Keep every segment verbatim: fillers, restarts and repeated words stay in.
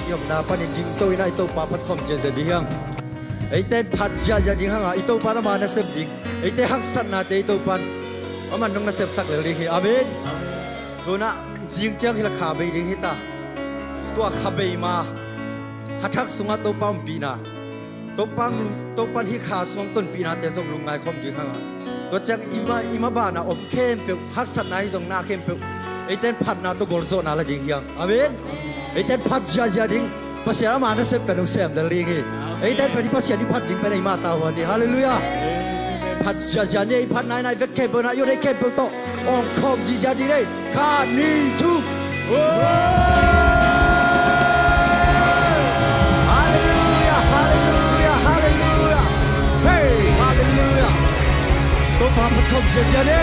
I omna panin zingto in ah i Topa phat khawm ziazia ding hiang. Eite in phat ziazia ding hang a, i Topa in ama nasep ding. Eite haksatnate i Topa in aman nong nasepsak lel ding hi. Amen. Tu in ah zing ciang hi la kha bei ding hi ta. Tua kha bei ma, kha thak sungah Topa ompihna, Topa in, Topa in hih kha sung tonpihnate zong lungngai khawm ding hang a. Tua ciang i ma, i ma banah om khempeuh, haksatna hi zong na khempeuh, eite in phatna tawh gualzawhna la ding hiang. Amen. Eite in phat ziazia ding, Pasian ama nasep pen hong sem lel ding hi. Eite in pen i Pasian i phat ding pen eima tavuan hi. Halleluiah. Phat ziazia ni, i phat nainai, vek khempeuh na, i ut khempeuh tawh awng khawm zizia ding hi. Khat, nih, thum. Halleluiah, halleluiah, halleluiah. Hey, halleluiah. Topa phat khawm ziazia ni.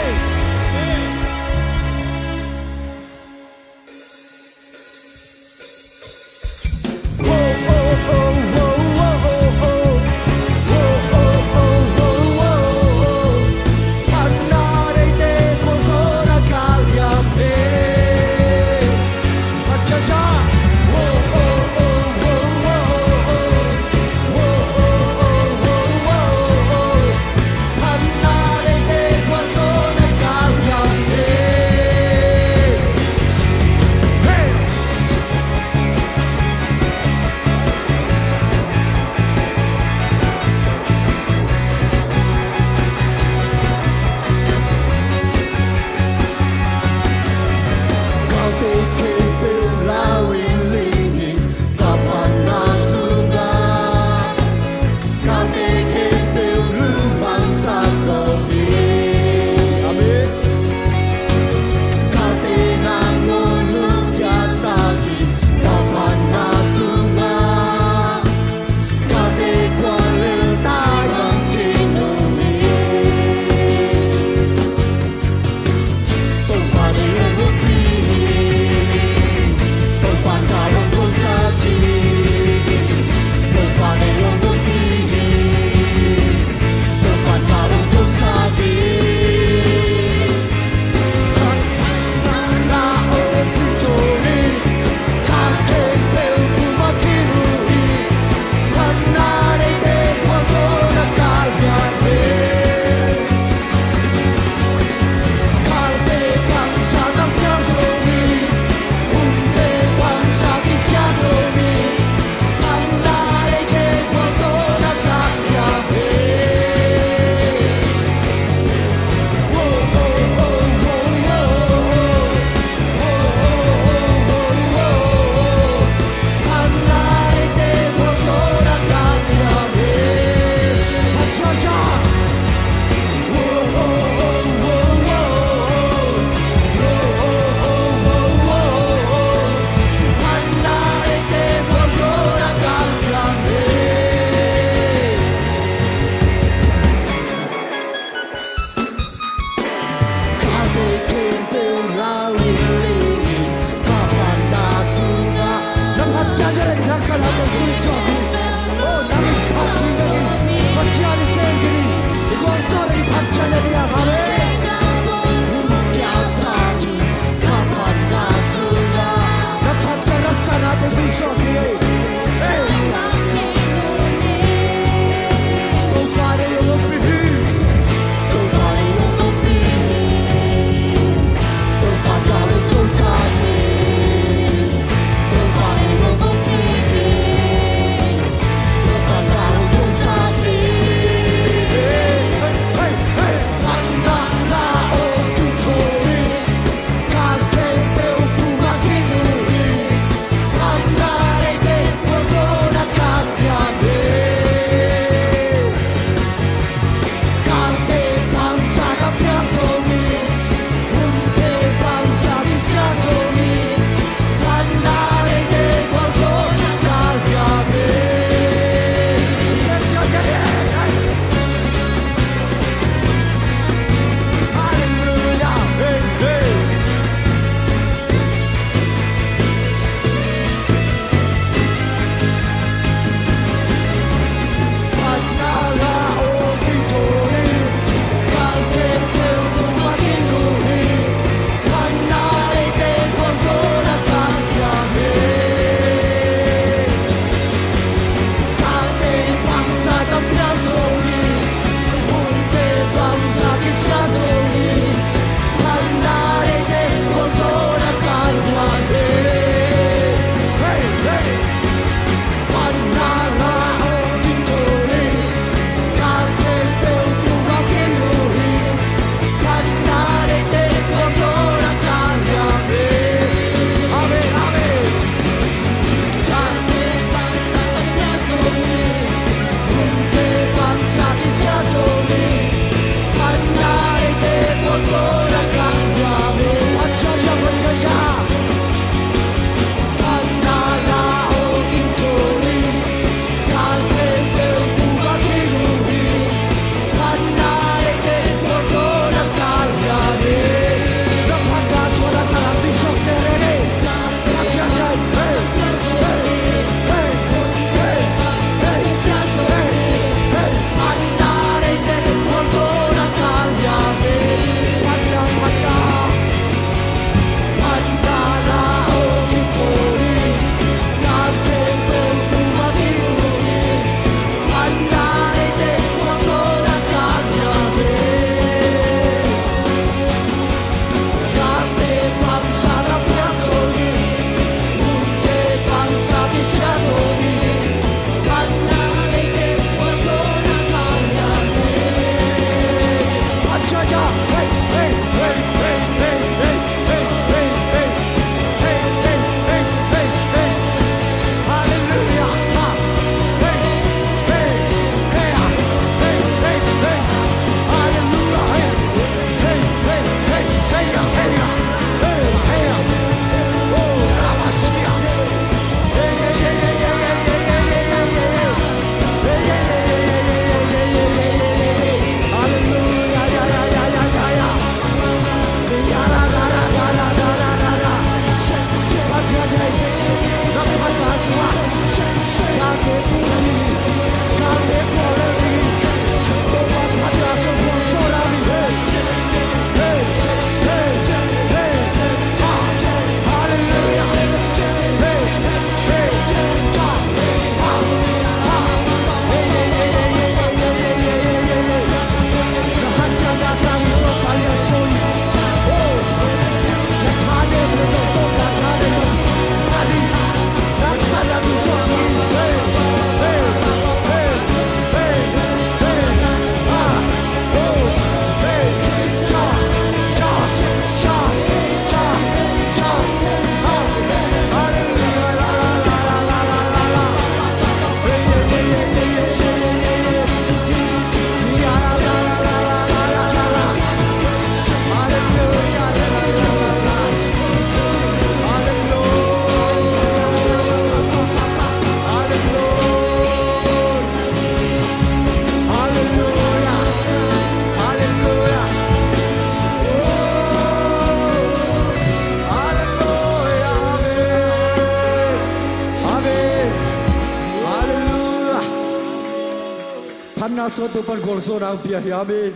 Suan Topa'n gualzawhna hong pia hi. Amen.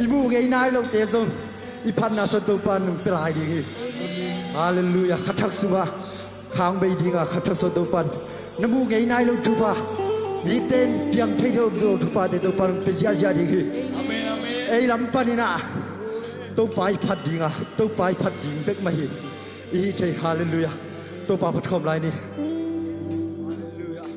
I muh ngei nai lote zong i phatna suan Topa'n hong pia lai ding hi. Halleluiah. Kha thak sungah khang bei dinga kha thak suan Topa'n na muh ngei nai lo thupha, mite in piang thei lo thupha te Topa'n hong pia ziahziah ding hi. Ei lam panin ah Topa i phat dinga Topa i phat ding bek mah hi. I hih thei. Halleluiah. Topa phat khawm lai ni. Halleluiah.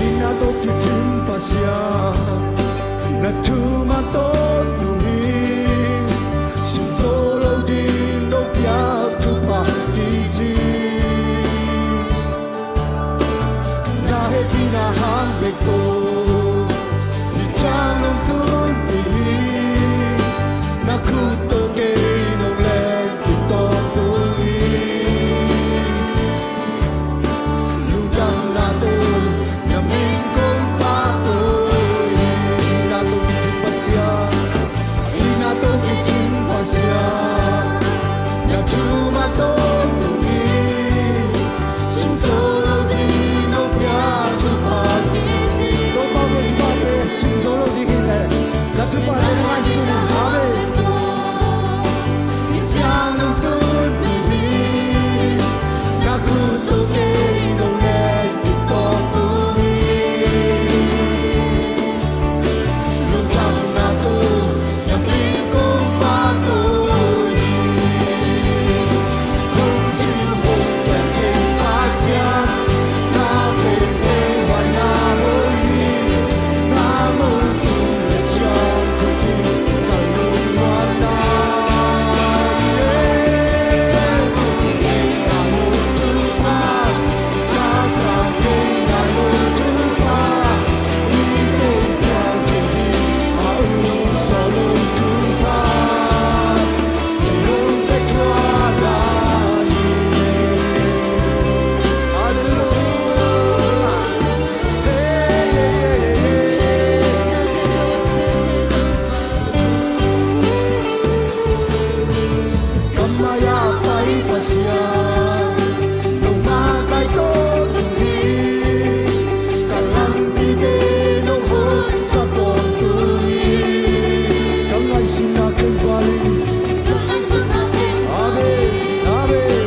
I na tawh kidim Pasian, na thu mah tawntung hi. Sim zo lo ding no piak thupha kici. Na hehpihna hang bek tawh hih ciang nong tunpih hi. Na khut tawh kei nong leng kip tawntung hi. Lungdamna tawh na min kong pahtawi hi. Na tawh kidim Pasian, i na tawh kidim Pasian, na thu mah tawntung hi. Sim zo lo ding no piak thupha kici. Topa piak thuphate sim zo lo ding hi leh na thuphate na ngaihsun in. Amen. Ka mai-ah pai Pasian, nangmah kai tawntung hi. Ka lampite nong honsak tawntung hi. Ka ngaihsutna khempeuh ah. Amen. Amen.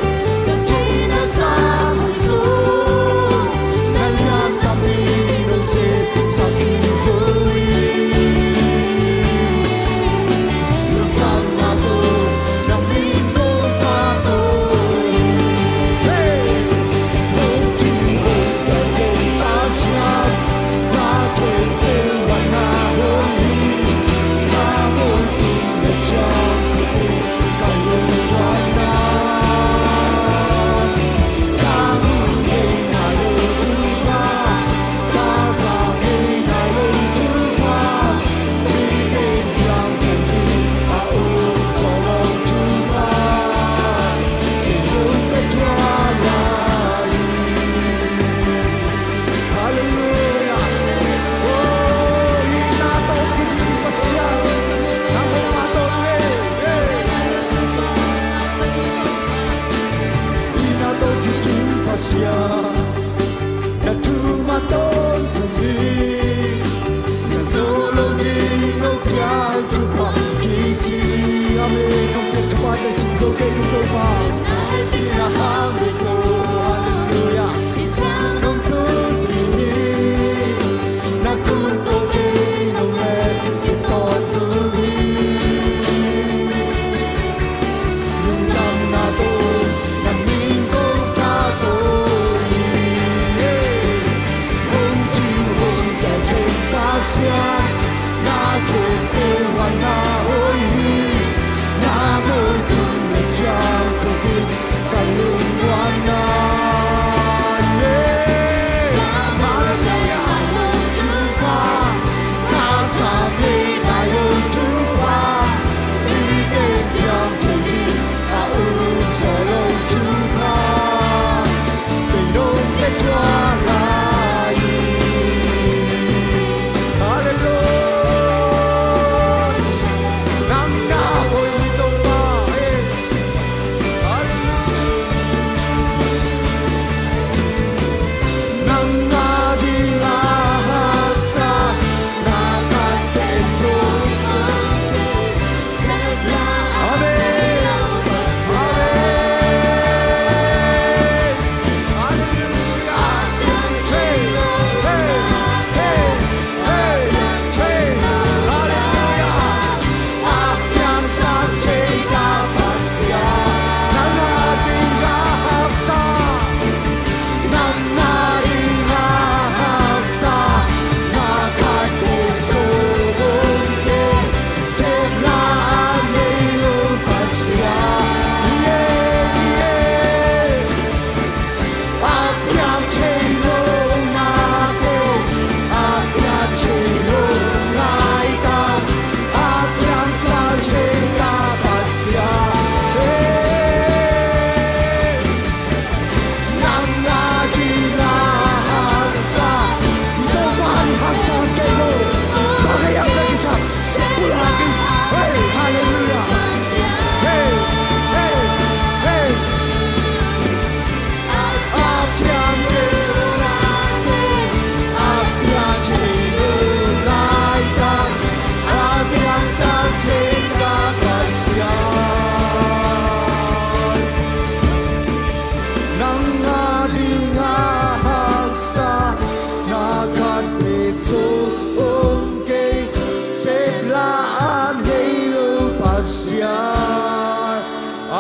Halleluiah. Oh, i na tawh kidim Pasian, nang hong pahtawi hi. I na tawh kidim Pasian, na thu mah tawntung hi. Sim zo lo ding no piak thupha kici. Amen. Nong piak thuphate sim zo kei un Topa. Na hehpihna hang bek tawh. Halleluiah. Nong tunpih hi. Na khut tawh kei nong leng kip tawntung hi. Lungdamna tawh na min kong pahtawi hi. Hong cing hong tel kei Pasian, na khempeuh ah na hoih hi. Na motul na ciang thupi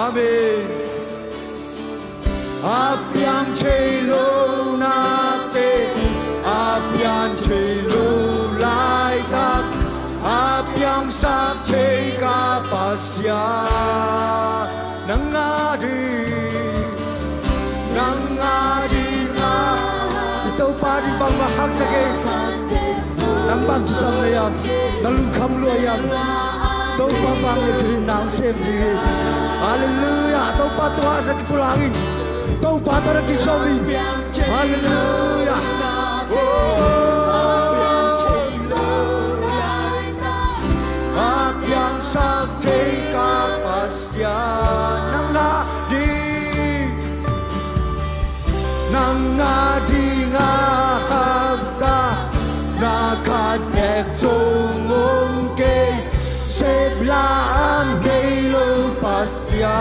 Amen. A piang thei lo nate, a piang thei lo laitak, a piangsak thei ka Pasian, nang a ding, nang a ding a. I Topa ding bangmah haksa kei. Nang bang kisam na hiam? Na lungkham lua hiam? Topa bang le pilin nang sem ding hi. Halleluiah. Topa tungah na kipulak in. Topa tungah na kizom in. Halleluiah. Oh. A piangsak thei ka Pasian, nang a ding, nang a ding a haksa na khat bek zong om kei, sepla a nei lo Pasian.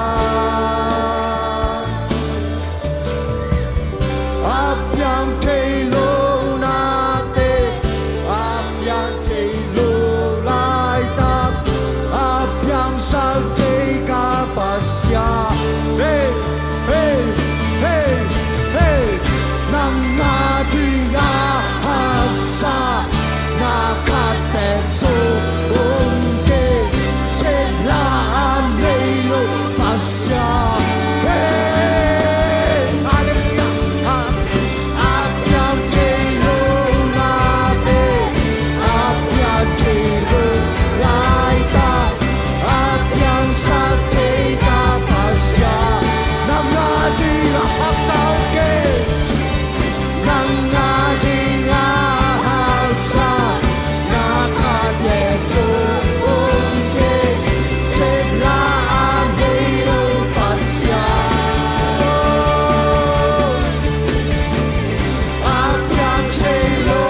A piang thei lo nate, a piang thei lo laitak, a piangsak thei ka Pasian. Hey, hey, hey, hey. Nang a ding a haksa na khat bek zong om kei, sepla a nei lo Pasian. Hey, halleluiah. A, a piang thei lo nate, a piang thei lo laitak, a piangsak thei ka Pasian, nang a ding a haksa om kei. Nang a ding a haksa na khat bek zong om kei, sepla a nei lo Pasian. A piang thei lo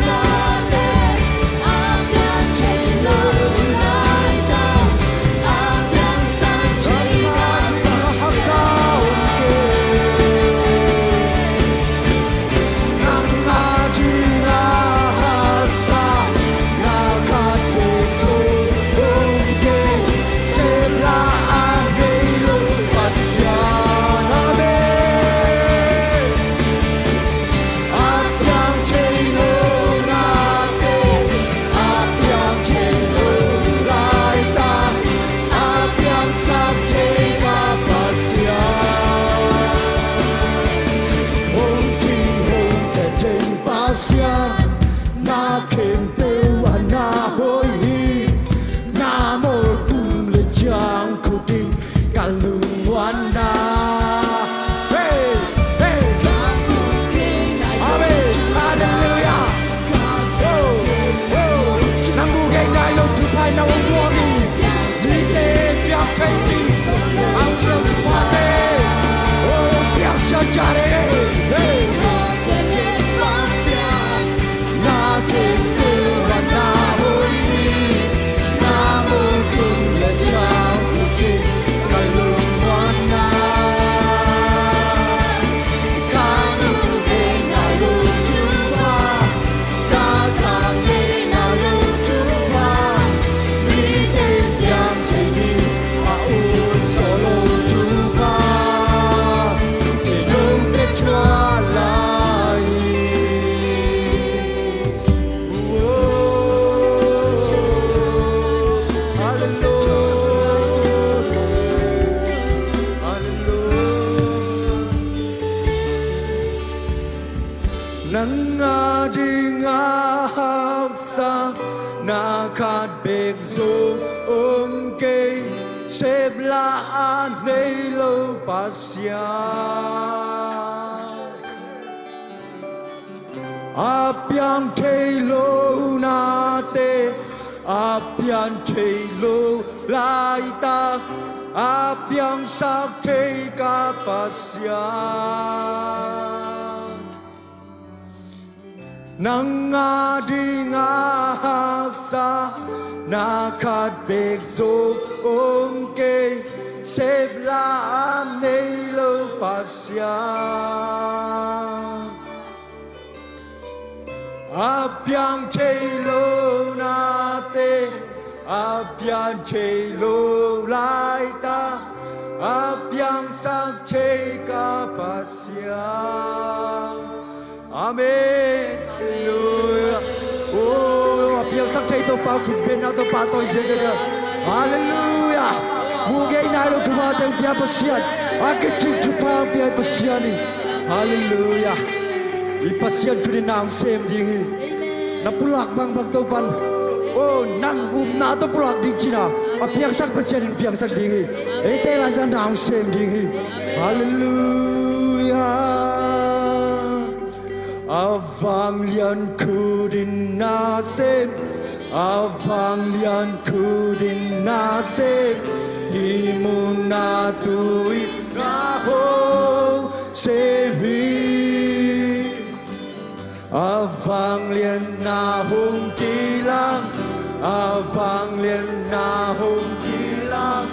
nate, a piang thei lo laitak, a piangsak thei ka Pasian, nang a ding a haksa om kei. Nang a ding a haksa na khat bek zong om kei, sepla a nei lo Pasian. Amen. A piang thei lo nate, a piang thei lo laitak, a piangsak thei ka Pasian. Hong cing hong tet thei Pasian, na khempeuh ah na hoih hi. Na mawltung le ciangkhut in ka lungmuanna. Hey, hey. Amen. Halleluiah. Oh, oh. Nang bugeng nai lo thupha in na hong muang hi. Mite piak thei ding a hong cih thuphate, oh, piak ciatciat hi. Hey. Na khempeuh ah na hoih hi. Na mawltung le ciangkhut in ka lungmuanna. Ka mu le na lo thupha, ka zak le na lo thupha, mite piak thei ding a ut zaw lo thupha, kei nong pia thuah lai hi. Nang a ding a haksa na khat bek zong om kei, sepla a nei lo Pasian. A piang thei lo nate, a piang thei lo laitak, a piangsak thei ka Pasian. Nang a ding a haksa na khat bek zong om kei, sepla a nei lo Pasian. A piang thei lo nate, a piang thei lo laitak, A piangsak thei ka Pasian. Amen. Halleluia. Oh, a piangsak thei Topa, khutbetna Topa tawh i zia ka dia. Halleluia. Mu ngei nai lo thupha teng pia Pasian. A kicing thupha pia Pasian hi. Halleluia. I Pasian thu in na hong sem ding hi. Na pulak bangbang Topan, oh, nang upna tawh pulak ding cihna a piangsak Pasian in piangsak ding hi. Eite laizang na hong sem ding hi. Halleluia. A vanglian khut in na sem, a vanglian khut in na sem, hih munah tu-in na hong sem hi. A vanglian na hong kilang, a vanglian na hong kilang,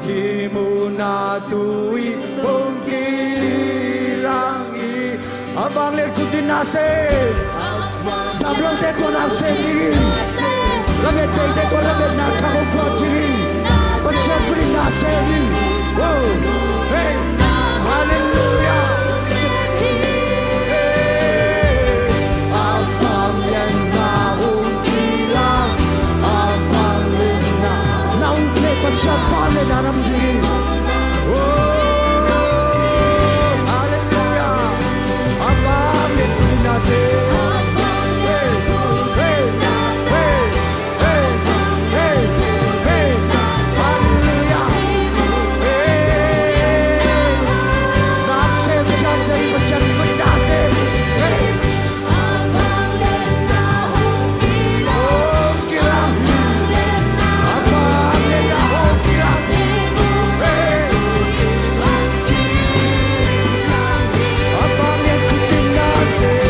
hih munah tu-in hong kilang hi. A vanglian khut in na sem, dam lote tua na sem ding hi. Lamet beite tua lametna thak hong thuak ding hi. Pasian khut in na sem hi. Oh, hey, halleluia. Hey, a vanglian na hong kilang, a vanglian na, na hong kilang Pasian vanglian na na mu ding hi. Oh, halleluia. A vanglian khut in na sem. Hey, hey, hey. Hey, hey, hey, halleluia. Hey, na sem, sem, sem, sem, na sem. Hey. Hong kilang. A vanglian na hong kilang. Hey. A vanglian khut in na sem.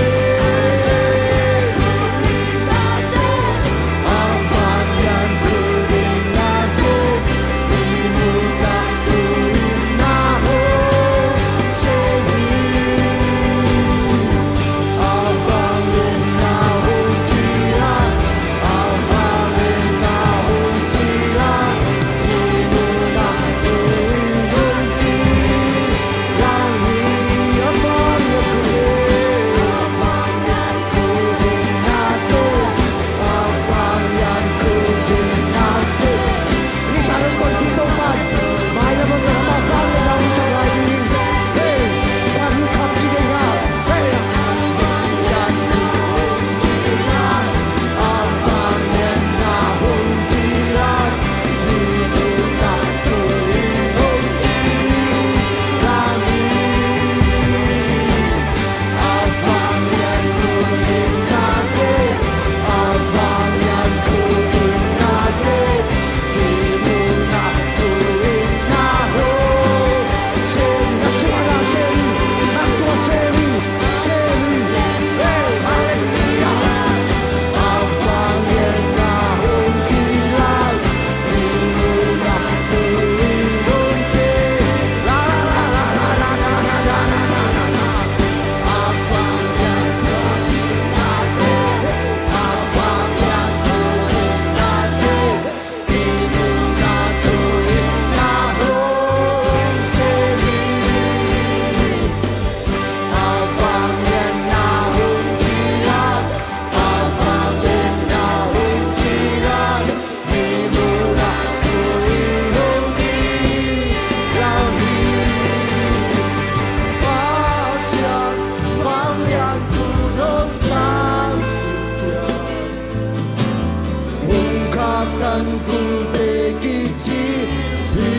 Hong khaktan kulte kici hi.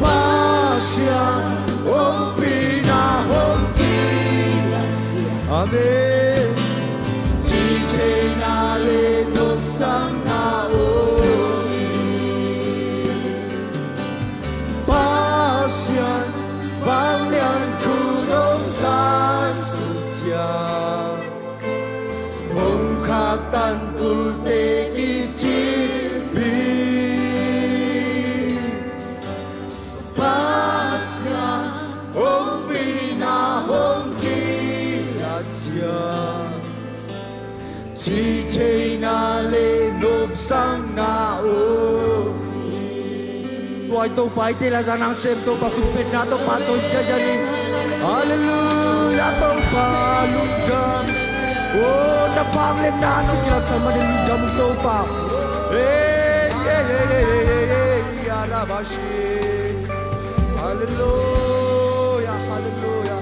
Pasian ompihna hong kila. Amen. Cihtheihna le nopsakna om hi. Pasian vanglian khut hong zang suk ciang, hong khaktan kulte kicip hi. Pasian ompihna hong kila ciang, cihtheihna le nopsakna om hi. Ai Topa, eite la zang nang sem Topa, khutbetna Topa tawh i siasia ni. Halleluia, Topa lungdam. O, na vangliatna nong kilangsak mah teh lungdam Topa. Ei, ei, ei, ei, ei, ei, ei, arabashi. Halleluia, halleluia.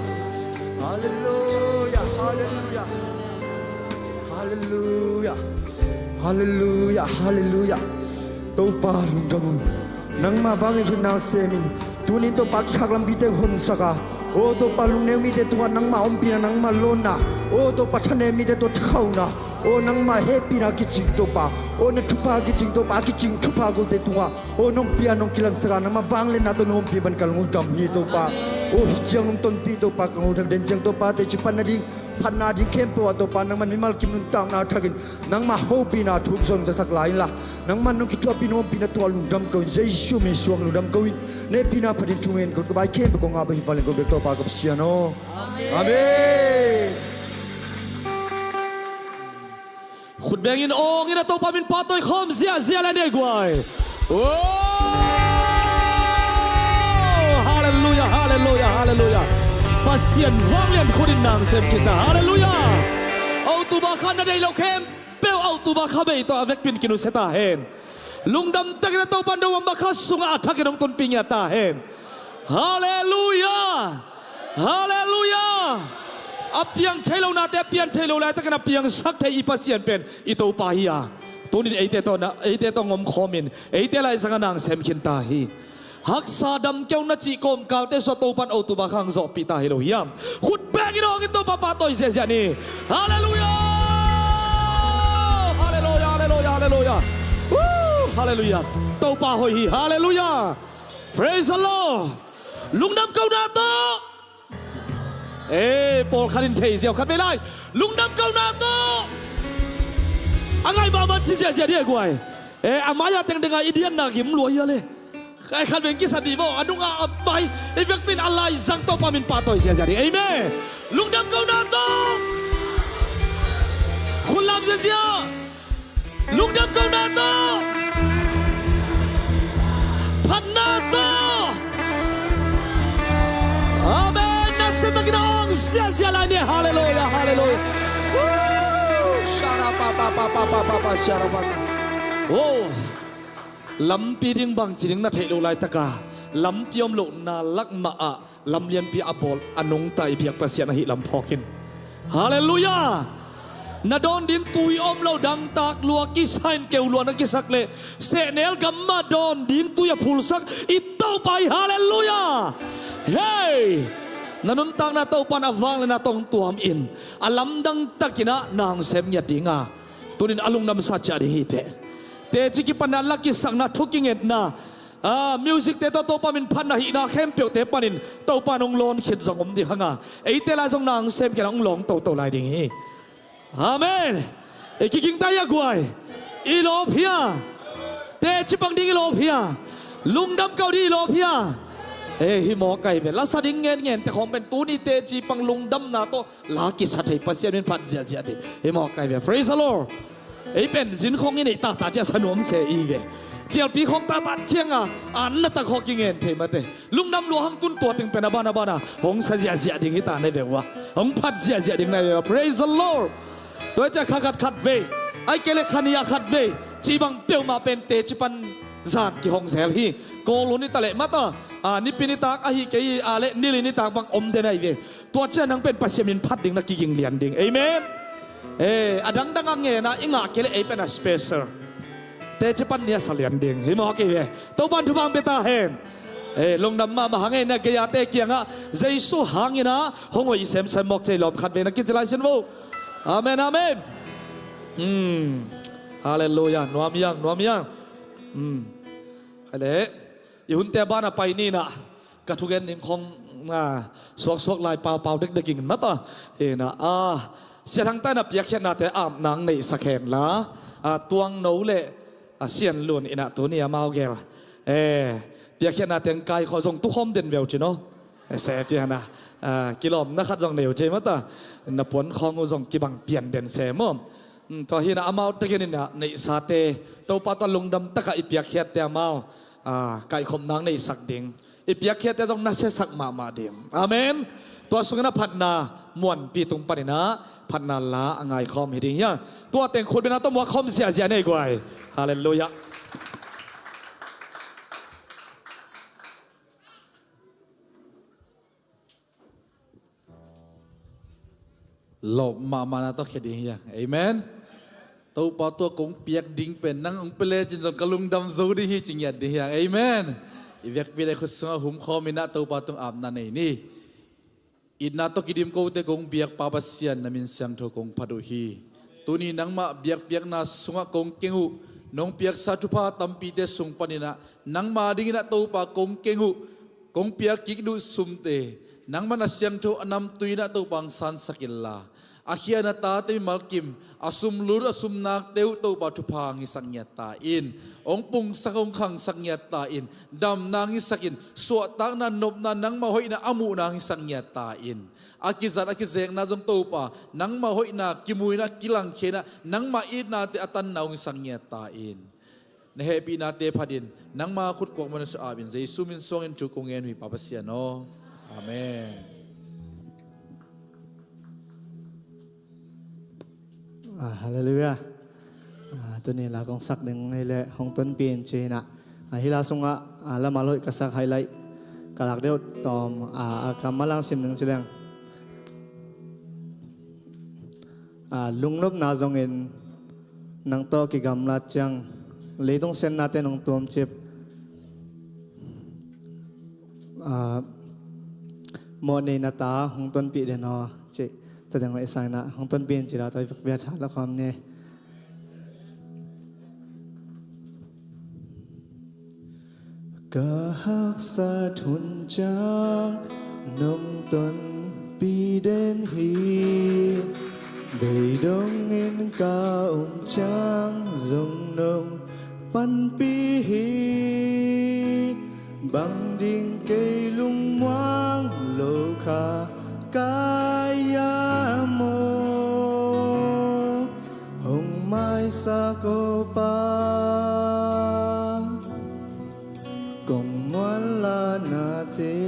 Halleluia, halleluia. Halleluia. Halleluia, halleluia. Topa lungdam uh. Nangmah vanglian khut nang sem in. Tunin Topa kikhak lampite honsak a. O Topa lungneu mite tungah nangmah ompihna, nangmah lawnna. O Topa thanem mite tungah thakhauna. O nangmah hehpihna kicing Topa. O na thupha kicing Topa, kicing thupha kote tungah. O nong pia nong kilangsak a, nangmah vangliatna tawh nong ompih ban ka lungdam hi Topa. O hih ciang nong tonpih Topa ka lungdam den ciang Topa teci pan nading. Phatna ding khempeuh ah Topa nangman mimal kim nuntakna thakin nangmah hopihna thuk zong zasak lai inla nangman nong kithuahpih nong ompihna tungah lungdam ko in Jesu min suang lungdam ko in. Na hehpihna phatin thungen ko in ka bai khempeuh kong ngah bek hi vanglian kong bek Topa ka Pasian aw. Amen. Khut bengin awngin a Topa min pahtawi khawm ziahziah lai ni guai. Halleluia, halleluia, halleluia. Pasian vanglian khutin nang sem khin ta. Halleluia. October kha na deih loh khempeuh October kha bei tawh a vekpi in kinusia ta hen. Lungdam takin a Topa in November kha sungah a thakin hong tonpih ngiat ta hen. Halleluia. Halleluia. A piang thei lo nate a pian thei lo laitakin a piangsak thei i Pasian pen i Topa hi a, tunin eite tawh na, eite tawh ngomkhawmin eite laizangah nang sem khin ta hi. Haksa damkeu na cih kawmkalte sua Topa in October kha hong zawhpih ta hi lo hiam? Khut bengin awngin Topa pahtawi ziahziah ni. Halleluia. Halleluia, halleluia, halleluia. Halleluia. Topa hoih hi. Halleluia. Praise the Lord. Lungdam kohna tawh. Ei, pawlkhat in thei ziau khat vei lai. Lungdam kohna tawh. A ngai mahmah ci ziahziah dih a guai. Ei, a mai-ah tengteng a i dianna gim lua hia le. Ei, khat vei kisa dih vaw, a nungah a mai. I vekpi in a laizang Topa min pahtawi ziahziah dih. Amen. Lungdam kohna tawh. Khut lam ziahziah. Lungdam kohna tawh. Phatna tawh. Amen. Nasia takin awng ziahziah lai ni. Halleluia, halleluia. Woo! Shara pa pa pa pa pa pa pa shara pa. Oh. Lampi ding bangci ding na theih loh laitaka lampi om lohna lak mah ah lam lianpi a bawl a nungta i biak Pasian ahi lam phawk in. Halleluia. Na dawn ding tui om lo, dangtak lua kisa in keu lua na kisak leh sehnel gam mah dawn ding tui a phulsak i Topa hi. Halleluia. Hei, na nuntakna Topa in a vangliatna tawh hong tuam in a lamdang takin ah nang sem ngiat ding a, tunin a lungdamsa ciah ding hi teh. Teci kipanna, la kisakna, thu kingetna, a, music-te tawh Topa min phatna hihna khempeuhte panin Topa in hong lawn khit zong om ding hang a, eite lai zong nang sem khin a hong lawng toto lai ding hi. Amen. Ei, kiging ta hia guai? I lawp hia? Teci pang ding i lawp hia? Lungdam kau ding i lawp hia? Ei, hi mawk ai ve. Lasa ding ngen ngen te khawng pen tuni teci pang lungdamna tawh la kisa thei Pasian min phat ziahziah dih. Hi mawk ai ve. Praise the Lord. Ei pen zin khawng i neih taktak ciang sa nuam se i ve. Cialpi khawng taktak ciang a, an na tak khawng kingen thei mate. Lungdam lua hang tun tua teng pen a ban a ban a hong sa ziahziah ding hi ta na hi ve ua. Hong phat ziahziah ding na hi ve ua. Praise the Lord. Tua hi ciang kha khat khat vei, ai kei le kha nih a khat vei cih bang peuhmah pen teci pan zan kihong zel hi. Kawl hun hi ta leh mata, a, nipi nitak ahi kei a le nili nitak bang om den ahi ve. Tua ciang nang pen Pasian min phat ding na kiging lian ding. Amen. Eh, a dangdang a ngen a i ngah kei leh ei pen a special. Teci pan ni a sa lian ding hi mawk ei ve. Topa in thupha hong pia ta hen. Eh, lungdam mahmah hang ei na gei-ate kiangah Jesu hangin ah hong hoih semsem mawk cei lawm khat vei na kici lai sin vo. Amen, amen. Hmm. Halleluia. Nuam hiang, nuam hiang. Hmm. Khai leh i hunte a ban a pai ni nah. Ka thugen ding khawng, a, suaksuak lai paupau dekdek ing mata. Ina, a, Sia Thang ta in a piakkhiatnate apna hong neihsak hen la, a, Tuangno le, a, Sian Lun in ah tuni amau gel, e, piakkhiatnate hong kaikhawh zong tukhawm den veu cin aw. E, se pian a, a, kilawmna khat zong nei uh ci mata. Na puan khawng uh zong kibang pian den se maw. Hmm, tua hi nah amau tegel in ah neihsate Topa tawh lungdam takah i piakkhiatte amau ah, kaihkhop nang neihsak ding, i piakkhiatte zong nasiasak mahmah ding. Amen. Tua sungin a phatna muanpi tung panin ah phatna la a ngaikhawm hi ding hi hang. Tua teng khutbetna tawh muak khawm ziahziah nei guai. Halleluiah. Lawp mahmahna tawh khia ding hi hang. Amen. Topa tungah kong piak ding pen nang hong pia lecin zong ka lungdam zo ding hi ci ngiat ding hi hang. Amen. I vekpi-in i khut sungah humkhawm in ah Topa tung apna nei ni. Itna tawh kidim kote kong biak Pa Pasian, na min siangtho kong phat uh hi. Tuni nangmah biakpiakna sungah kong keng uh. Nong piaksa thupha tampite sung panin ah nangma dingin ah Topa kong keng uh. Kong piak kik duh sumte nangmah na siangtho a namtui in ah Topa hong sansak inla, a khia na tate mimal kim, a sum lut a sum nakte uh Topa thupha hong hisak ngiat ta in. Hong pungsak hong khangsak ngiat ta in. Damna hong hisak in, suahtakna, nopna, nangmah hoihna a muhna hong hisak ngiat ta in. A kizat a kizekna zong Topa nangmah hoihna kimu in ah, kilangkhia in ah, nangmah itnate a tanna hong hisak ngiat ta in. Na hehpihnate phatin nangma khut kuakmuan sung apin Jesu min suangin thu kong ngen uh hi Pa Pasian aw. Amen. Ah, halleluiah. Ah, tuni la kong sak ding hi leh hong tonpih in ci-in ah, ah, hih la sungah, ah, lamal hoih ka sak highlight ka lak deuh tawm, ah, a kammal hong sim ding ci leng. Ah, lungnopna zongin nang tawh kigamlat ciang leitung siannate nong tuamcip, ah, mawhneina ta hong tonpih den aw cih. Tua teng hoih sa in ah hong tonpih in ci la, tua i vekpi-a tha la khawm ni. Ka haksat hun ciang nong tonpih den hi. Beidongin ka om ciang zong nong panpih hi. Bang ding kei lungmuang lo kha ka hiam aw. Hong maisak aw Pa, kong muanlanate.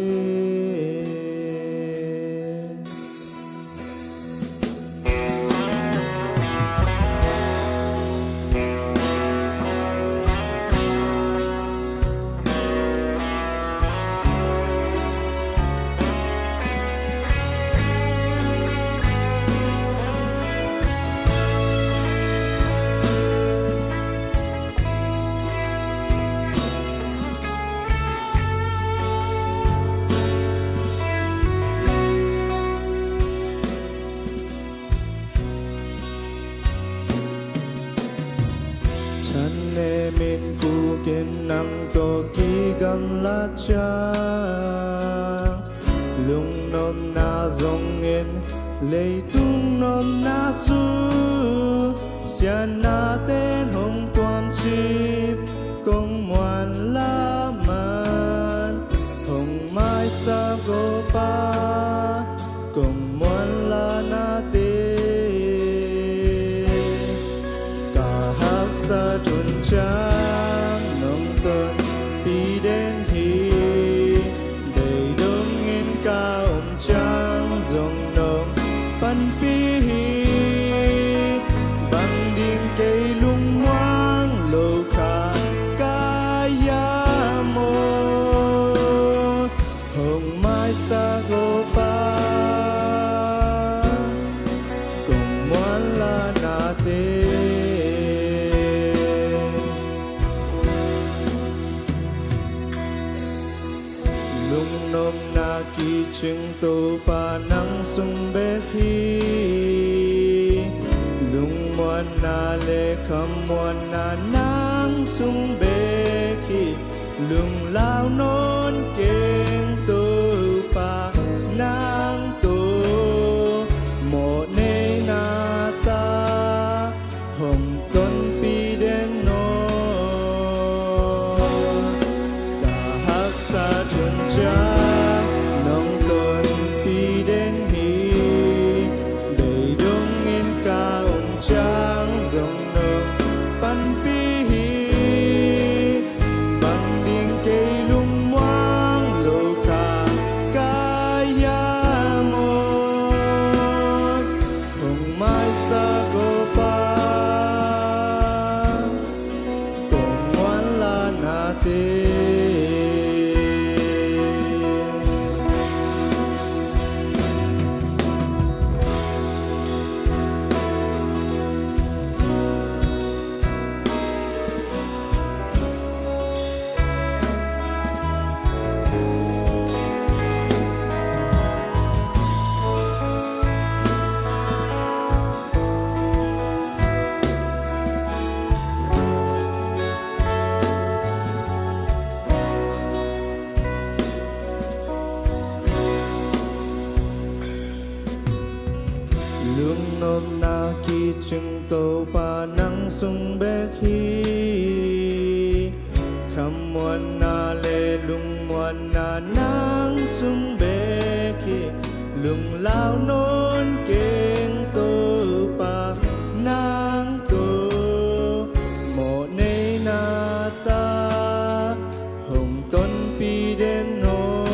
Thanemin kukin nang tawh kigamlat ciang, lungnopna zongin leitung nopna sung, siannaten hong tuamcip kong muanla man. Hong maisak aw Pa, kong muanlanate. Ka haksat hun ciang nong tonpih den hi. Beidongin ka om ciang zong nong panpih hi. Bang ding kei lungmuang lo kha ka hiam aw. Hong maisak aw Pa, kong muanlanate. Lungnopna kicing Topa nang sung bek hi. Lungmuanna le khamuanna nang sung bek hi. Lunglau nawn keng Topa nang tawh, mawhneina ta hong tonpih den aw. Ka haksat hun ciang nong tonpih den hi. Beidongin ka om ciang zong nong panpih hi. Bang ding sung bek hi. Khamuanna le lungmuanna nang sung bek hi. Lunglau nawn keng Topa nang tawh mawhneina ta hong tonpih den aw.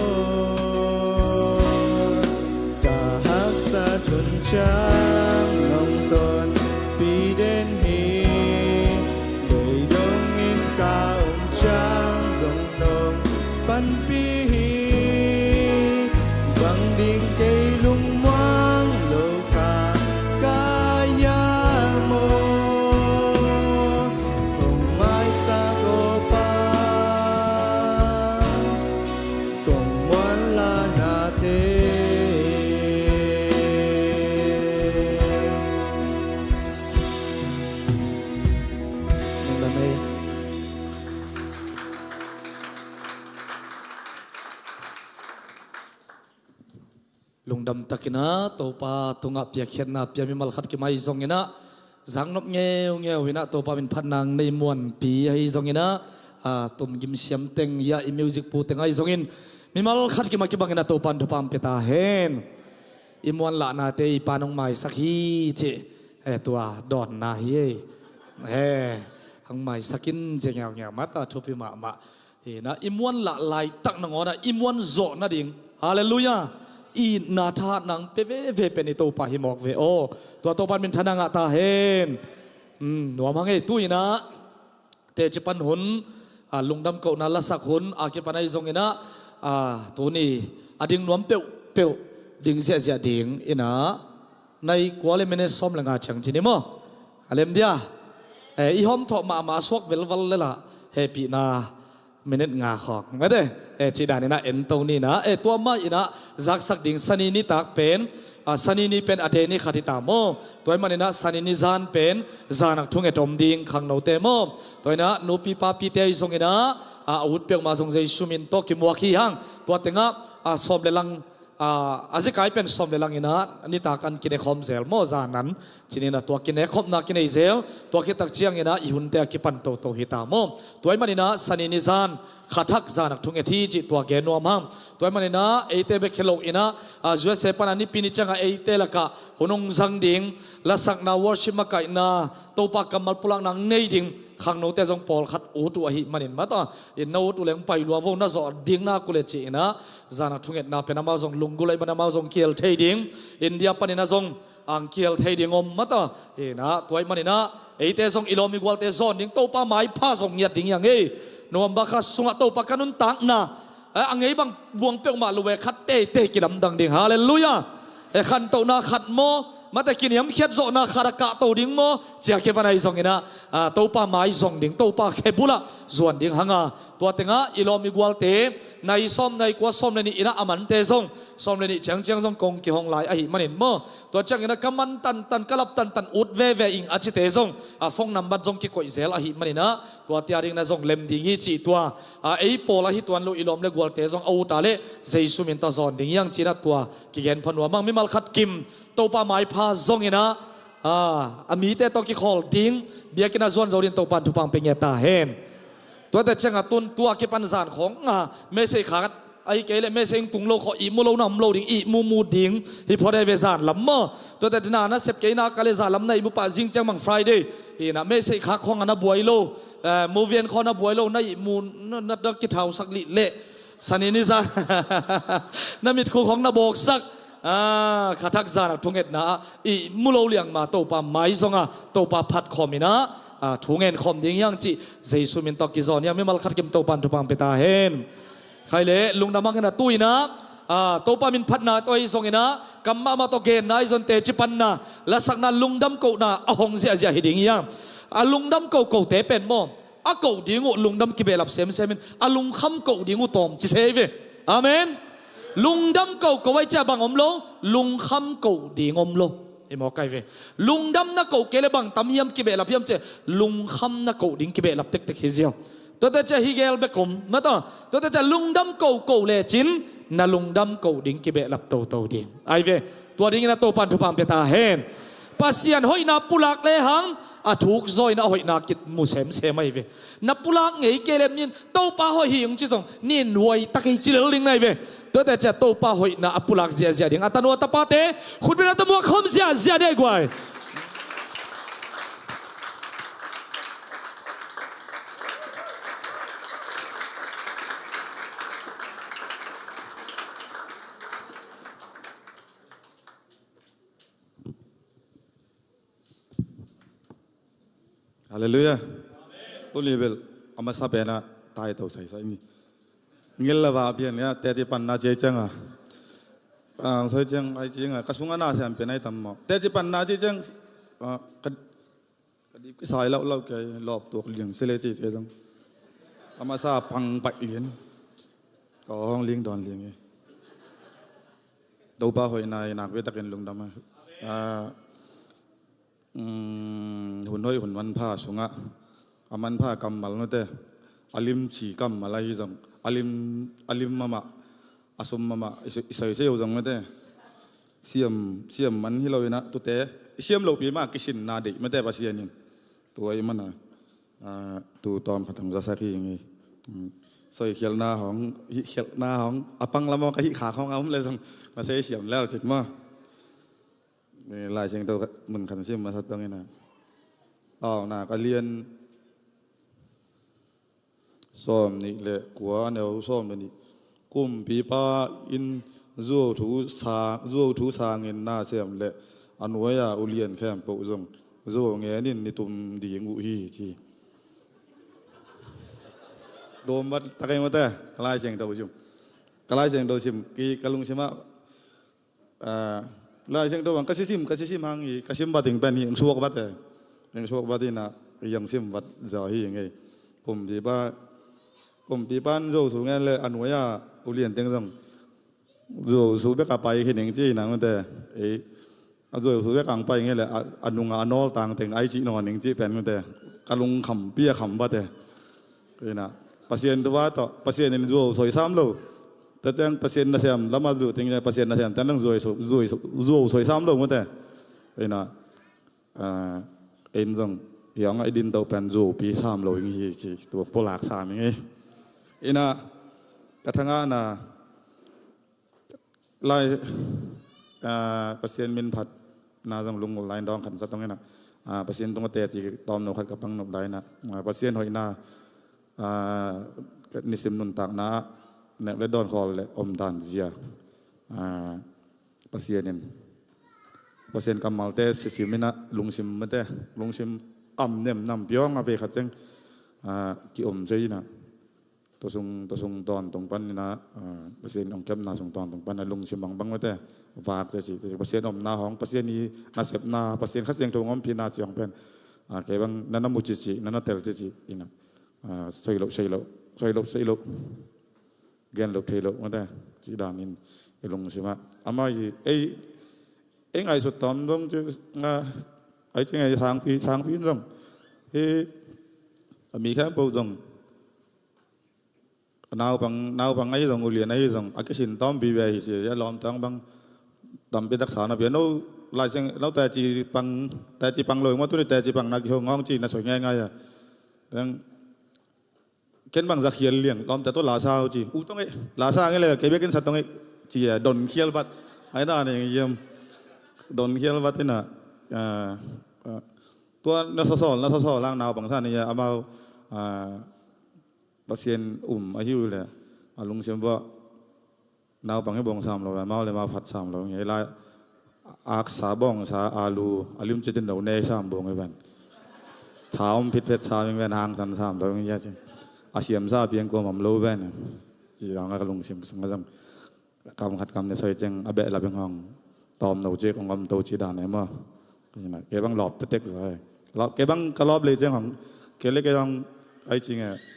Ka haksat hun ciang nong tonpih den hi. Lei dongin ka om ciang zong nong panpih hi. Bang ding kei lungmuang lo ka, ka hiam aw. Hong maisak aw Pa, kong muanlahnate. Lungdam ei. Lungdam takin ah Topa tungah piakkhiatna pia mimal khat kim ahi zongin ah, zaknop ngeungeu in ah Topa min phatna nei muanpi ahi zongin ah, a, tumgim siam teng, ia, i music pu teng ahi zongin mimal khat kim a kibangin ah Topa in thupha pia ta hen. I muanlahnate i Pa nong maisak hi cih, eh, tua dawnna hi ei. Eh, hong maisak in ci ngeungeu mah ta, thupi mahmah. Hi na, i muanlah laitak nangawn ah i muanzawh nading, halleluiah, itna thahatna hong pia veve pen i Topa hi mawk ve aw. Tua Topa in minthanna ngah ta hen. Hmm, nuam hang ei. Tu-in ah teci pan hun, a, lungdam kohna lasak hun a kipan ahi zongin ah, a, tuni a ding nuam peuhpeuh, ding ziahziah ding in ah nai kua le minute sawm le nga ciang ci ni maw? A lem dia. Eh, i hawmthawh mahmah a suak velval le lah hehpihna minute nga khawng mate, eh, cih danin ah en to ni in ah, eh, tua mah in ah zaksak ding Sani nitak pen, a, Sani ni pen a day ni khat hi ta maw? Tua ahih manin ah Sani ni zan pen zanak thunget om ding khangnote maw? Tua in ah nupi papite ahi zongin ah, a, a ut peuhmah zong Jesu min tawh kimuak hi hang. Tua tengah, a, sawm le lang, a, a zikai pen sawm le lang in ah nitak an kinekhawm zel maw, zan an ci ni in ah tua kinekhopna kinei zel. Tua khit tak ciangin ah i hunte a kipan toto hi ta maw? Tua ahih manin ah Sani ni zan kha thak zanak thunget hi cih tua gen nuam hang. Tua ahih manin ah eite bek hi lo in ah, a, U S A pan a Nipi ni ciangah eite lakah hun hong zang ding, lasakna, worship makaihna, Topa kammal pulakna nei ding khangnote zong pawlkhat ut uh ahih manin mata, in na ut uh leng pai lua vo, na zawh ding nak uh leh ci in ah, zanak thungetna pen amau zong lunggulh ahih manin amau zong kiel thei ding, India panin ah zong ang kiel thei ding om mata. Hi na, tua ahih manin ah eite zong i lawm i gualte zawn ding, Topa maipha zong ngiat ding hi hang ei. November kha sungah Topa ka nuntakna, eh, a ngei bang buang peuhmah lo e, khat teitei kilamdang ding. Halleluiah. Eh, khantohna khat maw, mate, kiniamkhiat zawhna khat a kahto ding maw, ci a kipan ahi zongin ah, a, Topa mai zong ding, Topa khe bulah zuan ding hang a. Tua tengah i lawm i gualte nai sawm, nai kua, sawm le nih in ah a mante zong, sawm le nih ciangciang zong kong kihong lai ahih manin maw, tua ciangin ah ka man tantan, ka lap tantan, ut veve ing a cite zong, a, phone number zong kikoih zel ahih manin ah, tua tia ding na zong lem ding hi cih tua, a, ei pawl ahi tuan lo i lawm le gualte zong a ut a leh Jesu min tawh zawn ding hi hang ci in ah tua kigen pha nuam hang. Mimal khat kim Topa maipha zongin ah, a, a mite tawh kikhawl ding, biakinn ah zuan zo ding Topa in thupha pia ngiat ta hen. Tuate ciangah tun tua kipan zan khawng, a, message khat ahi kei leh message tung lo khawng, ihmu lo na om lo ding, ihmu mu ding hi phot e ve, zan lam maw. Tuate na, na sep kei nak leh zan lam na ihmu pah, zing ciang bang Friday hi na, message khat khawng a na buai lo, eh, movie en khawng na buai lo, na ihmu na, na, na kithausak lih leh Sani ni zan na mitkhuk khawng na bawksak, a, kha thak zanak thungetna ah ihmu lo liang ma Topa mai zong a, Topa phat khawm in ah, a, thungen khawm ding hi hang cih Jesu min tawh kizawn hi hang. Mimal khat kim Topa in thupha pia ta hen. Khai leh lungdam hang in ah tu-in ah, a, Topa min phatna tawh ahi zongin ah kam mahmah tawh genna ahi zong, teci panna, lasakna, lungdam kohna a hong ziahziah hi ding hi hang. A lungdam kohkohte pen maw, a koh ding uh lungdam kibehlap semsem in, a lungkham koh ding uh tawm ci se hi ve. Amen. Lungdam kohkoh ahih ciang bang om lo, lungkham koh ding om lo. I mawk kai ve. Lungdam na koh kei leh bang tam hiam kibehlap hiam cih leh, lungkham na koh ding kibehlap tektek hi ziau. Tuate ciang hih gel bek om mata. Tuate ciang lungdam kohkoh lecin na lungdam koh ding kibehlap toto ding ahi ve. Tua dingin ah Topa in thupha pia ta hen. Pasian hoihna pulak lehang A thuk zaw in a hoihna kimu semsem ahi ve. Na pulak ngei kei lem nin Topa hoih hi ung ci zong nin huai tak hi ci lel ding na hi ve. Tuate ciah Topa hoihna a pulak ziahziah ding a tanu a tapate khutbetna tawh muak khawm ziahziah ding a hi guai. Halleluiah. Tuni bel a masa penah taito saisai ni. Ngil lava pian nia teci panna ci cianga, a soi ciang ai cianga ka sunga na siam pen ai tam maw? Teci panna ci ciang, a, ka, ka dip kisai lauh lauh kei lawp tuak liang sele ci te dong. A masa pang paih lian. Ka hong ling dawn liang e. Topa hoihna i nak ve takin lungdam a. A, um, hun hoih hun manpha sungah a manpha kammal nute, a limci kammal ahi zong, a lim, a lim mahmah, a sum mahmah i soisei uh zong nute, siam, siam man hi lo inah tute i siam lopi mah kisinna deih mate Pasian in. Tua i mana, a, tu tawm khat hong zasak hi ing ei. Um, soikhialhna hong, hihkhialhna hong, a pang lam aw ka hihkhak hong a om le zong na sei siam lel cit maw? Lai Siangtho mun khat sim masa tong ina. Au, na ka lian sawm nih le kua a neu sawm le nih. Kumpipa in zuau thu sang, zuau thu sangin na sem le a nuai-a ulian khempeuh zong zuau ngenin ni tum ding uh hi ci. Dawm vat takai mate, ka Lai Siangtho sim. Ka Lai Siangtho sim, ki ka lungsimah, a, Lai Siangtho bang ka sisim, ka sisim hang hi, ka sim vat ding pen hi, eng suak vat e. Eng suak vat hi na, i yang sim vat zaw hi ngei. Kumpipa, kumpipan zuau su ngen le a nuai-a ulian teng zong zuau su bek a pai khin ing ci nang mate. Ei, a zuau su bek ang pai nge le a, a nunga a nawl tang teng ai ci nawn ing ci pen mate. Ka lungkham pi a kham vat e. Ina, Pasian tua tawh, Pasian in zuau soi sam lo. Tua ciang Pasian nasem lama zu ting le Pasian nasem tan nang zuau soi, zuau soi, zuau soi sam lo mate. Ina, a, en zong hiang a i din to pen zuaupi sam lo ing hi ci, tua pulak sam ing hi. Ina, ka thangahna, Lai, a, Pasian min phatna zong lungul lai dawng khat sa tong ina. A, Pasian tung a teci tawm no khat ka pang nop lai ina. A, Pasian hoihna, a, nisim nuntakna, nek le dawn khawl le omdan zia. A, Pasian in, Pasian kammalte sisim ina lungsim mate, lungsim am nem nam piawng a ve khat ceng, a, ki om zia ina. Tua sung, tua sung tawntung pan ina, a, Pasian ong kepna sung tawntung pan a lungsim bangbang mate, vak cici, cici, Pasian omna hong, Pasian i nasepna, Pasian Kha Siangtho hong ompihna ci hong pen, a, kei bang na na mu cici, na na tel cici ina, a, soi lo, soi lo, soi lo, soi lo, gen lo, thei lo mate, ci danin i lungsimah. Amah i, ei, ei ngaihsut tawm dong ci, a, ai ci ngai sangpi, sangpi in zong, ei, a mi khempeuh zong, naupang, naupang ahi zong, ulian ahi zong, a kisin tawm vive hi ci, a lawmtang bang tampi taksa na pia. No, Lai Siang, no teci pang, teci pang lo, mo tuni teci pang na kihong ngawng ci, na soi ngaingai a. Ken bang za khial liang, lawmte tawh lasa uh ci. U tong e, lasa nge le, kei bekin sa tong e, ci a, don khial vat. Ai na ne ngiam. Don khial vat ina, a, a, tua na sawsawl, na sawsawl lang naupang sa ni a, amau, a, Pasian um ahi uh le, a lungsim vua, naupang hi bawng sam lo, amau le amau phat sam lo, ngei lai aksa bawngsa alu, a lim citin lo nei sam bawng hi ven. Tha om phitphet sam hi ven, hangsan sam lo, ngei a ci. A siamsa piang kuam om lo ven. Ci dang a ka lungsim sung a zang. Kam khat kam ne soi ceng a behlap ing hong tawm no ci kong om to ci dan e maw. Kei bang lawp tetek zaw e. Lawp, kei bang ka lawp lei ceng hong, kei le kei hong ai ci nge.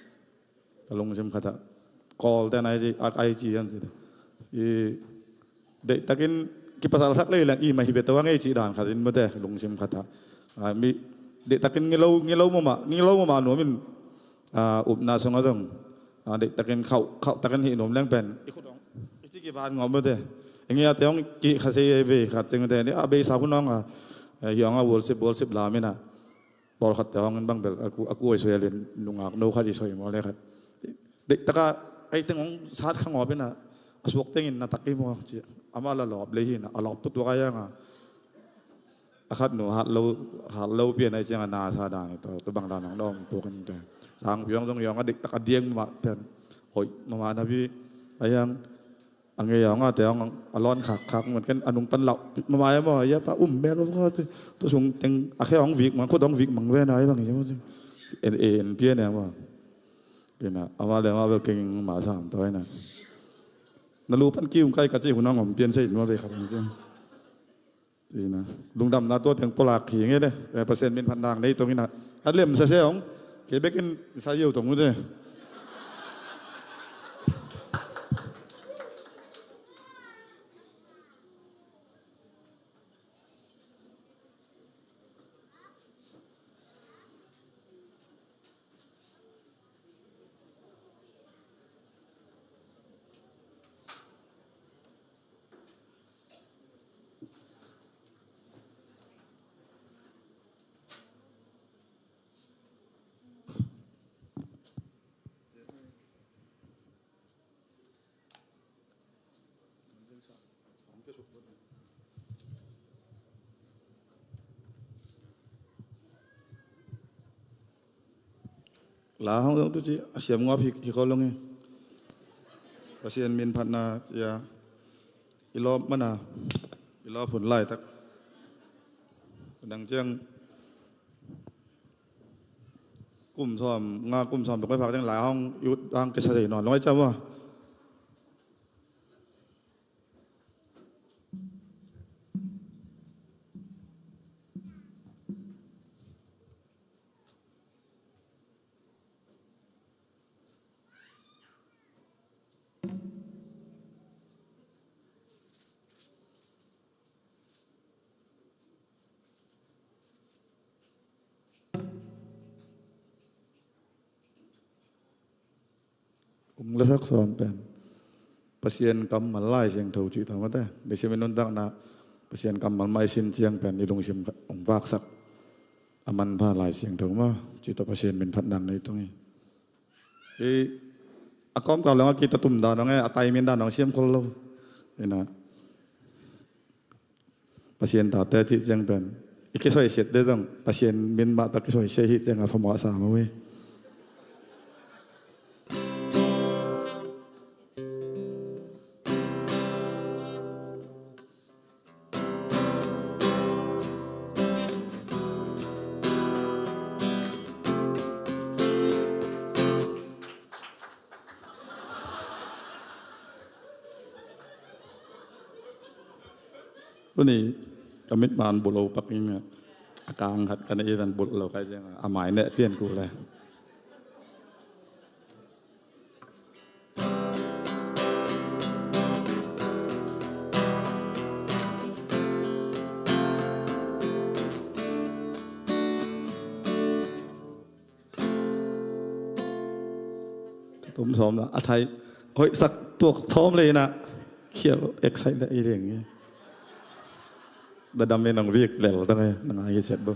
Ka lungsim khatah Kawlte na ai ci, ak ai ci hiam ci. I deihtakin kipasalsak lei leng i mah hi bia to a ngei ci dan khatin mate lungsim khatah. A, mi deihtakin ngilo, ngilo mama, ngilo mama nuamin, a, upna sungah zong, a, deihtakin khauh, khauhtakin hih nuam leng pen i khut hong i ci kivan ngawm mate. I ngiate hong kihkha sei ei vei khat cing mate ni a beisa hun hong a, a, hi hong a worship, worship lam inah. Pawlkhatte hong in bang bel a ku, a kuai soi a lian nungak no khat i soi maw le khat. Deih taka ei teng hong sat kha ngawp in a, a suak tengin na tak i maw ci. Amah la lawp lei hi na, a lawp tutuak a hiang a. A khat nu hat lo, hat lo pian a i ciang a na sa dan i tawh, tu bang dan hong dawm tuak in te. Sangpi hong zong i hong a deih taka diang mah pian. Hoih mama na pi a hiang. A ngei a hong a te hong a lawn khakkhak man ken a nung pan lauh mama e maw, a ia pa um mel lo kha te. Tu sung teng a khe hong vik mang, khut hong vik mang ve na i bang i maw. En, en pian e maw. Kina, ama le ama bel keng ma sam tawi na. Na lu pan kium kai ka ci hun hong om pian sei maw ve khat hong ci. Tina, lungdamna tua teng pulak hi nge le, eh, Pasian min phatna nei tong ina. A lem sa se hong, kei bekin sa yo tong u te. La hong zong tu ci a siam ngawp hi, hi kho lo nge. Pasian min phatna ci a i lawp mana, i lawp hun laitak. Dang ciang kum sawm nga, kum sawm tuk ai phak ciang la hong i ut hang kisa thei nawn lo ngai ciam a. Ung lasak sawm pen Pasian kammal Lai Siangtho cih tawh mate. Nisim i nuntakna Pasian kammal maisin ciang pen i lungsim ung vaksak a manpha Lai Siangtho maw. Cih tawh Pasian min phatna nei tung hi. I a kawmkal dong a kita tum dan dong e, a taimin dan dong siam khol lo. Ina. Pasian tate cih ciang pen i kisoisiat deuh zong Pasian min mah tawh kisoisia hi ciang a phamawh sa mawh hi. Tuni ka mit man bulh lo pak ing a, a kang khat ka ne i van bulh lo kai ciang a, a mai neh pian ku le. Ka tum sawm na a thai hoih sak tuak sawm le ina khial excite le i reng i. Da dam i nang vik lel ta ngai nang ai set bo.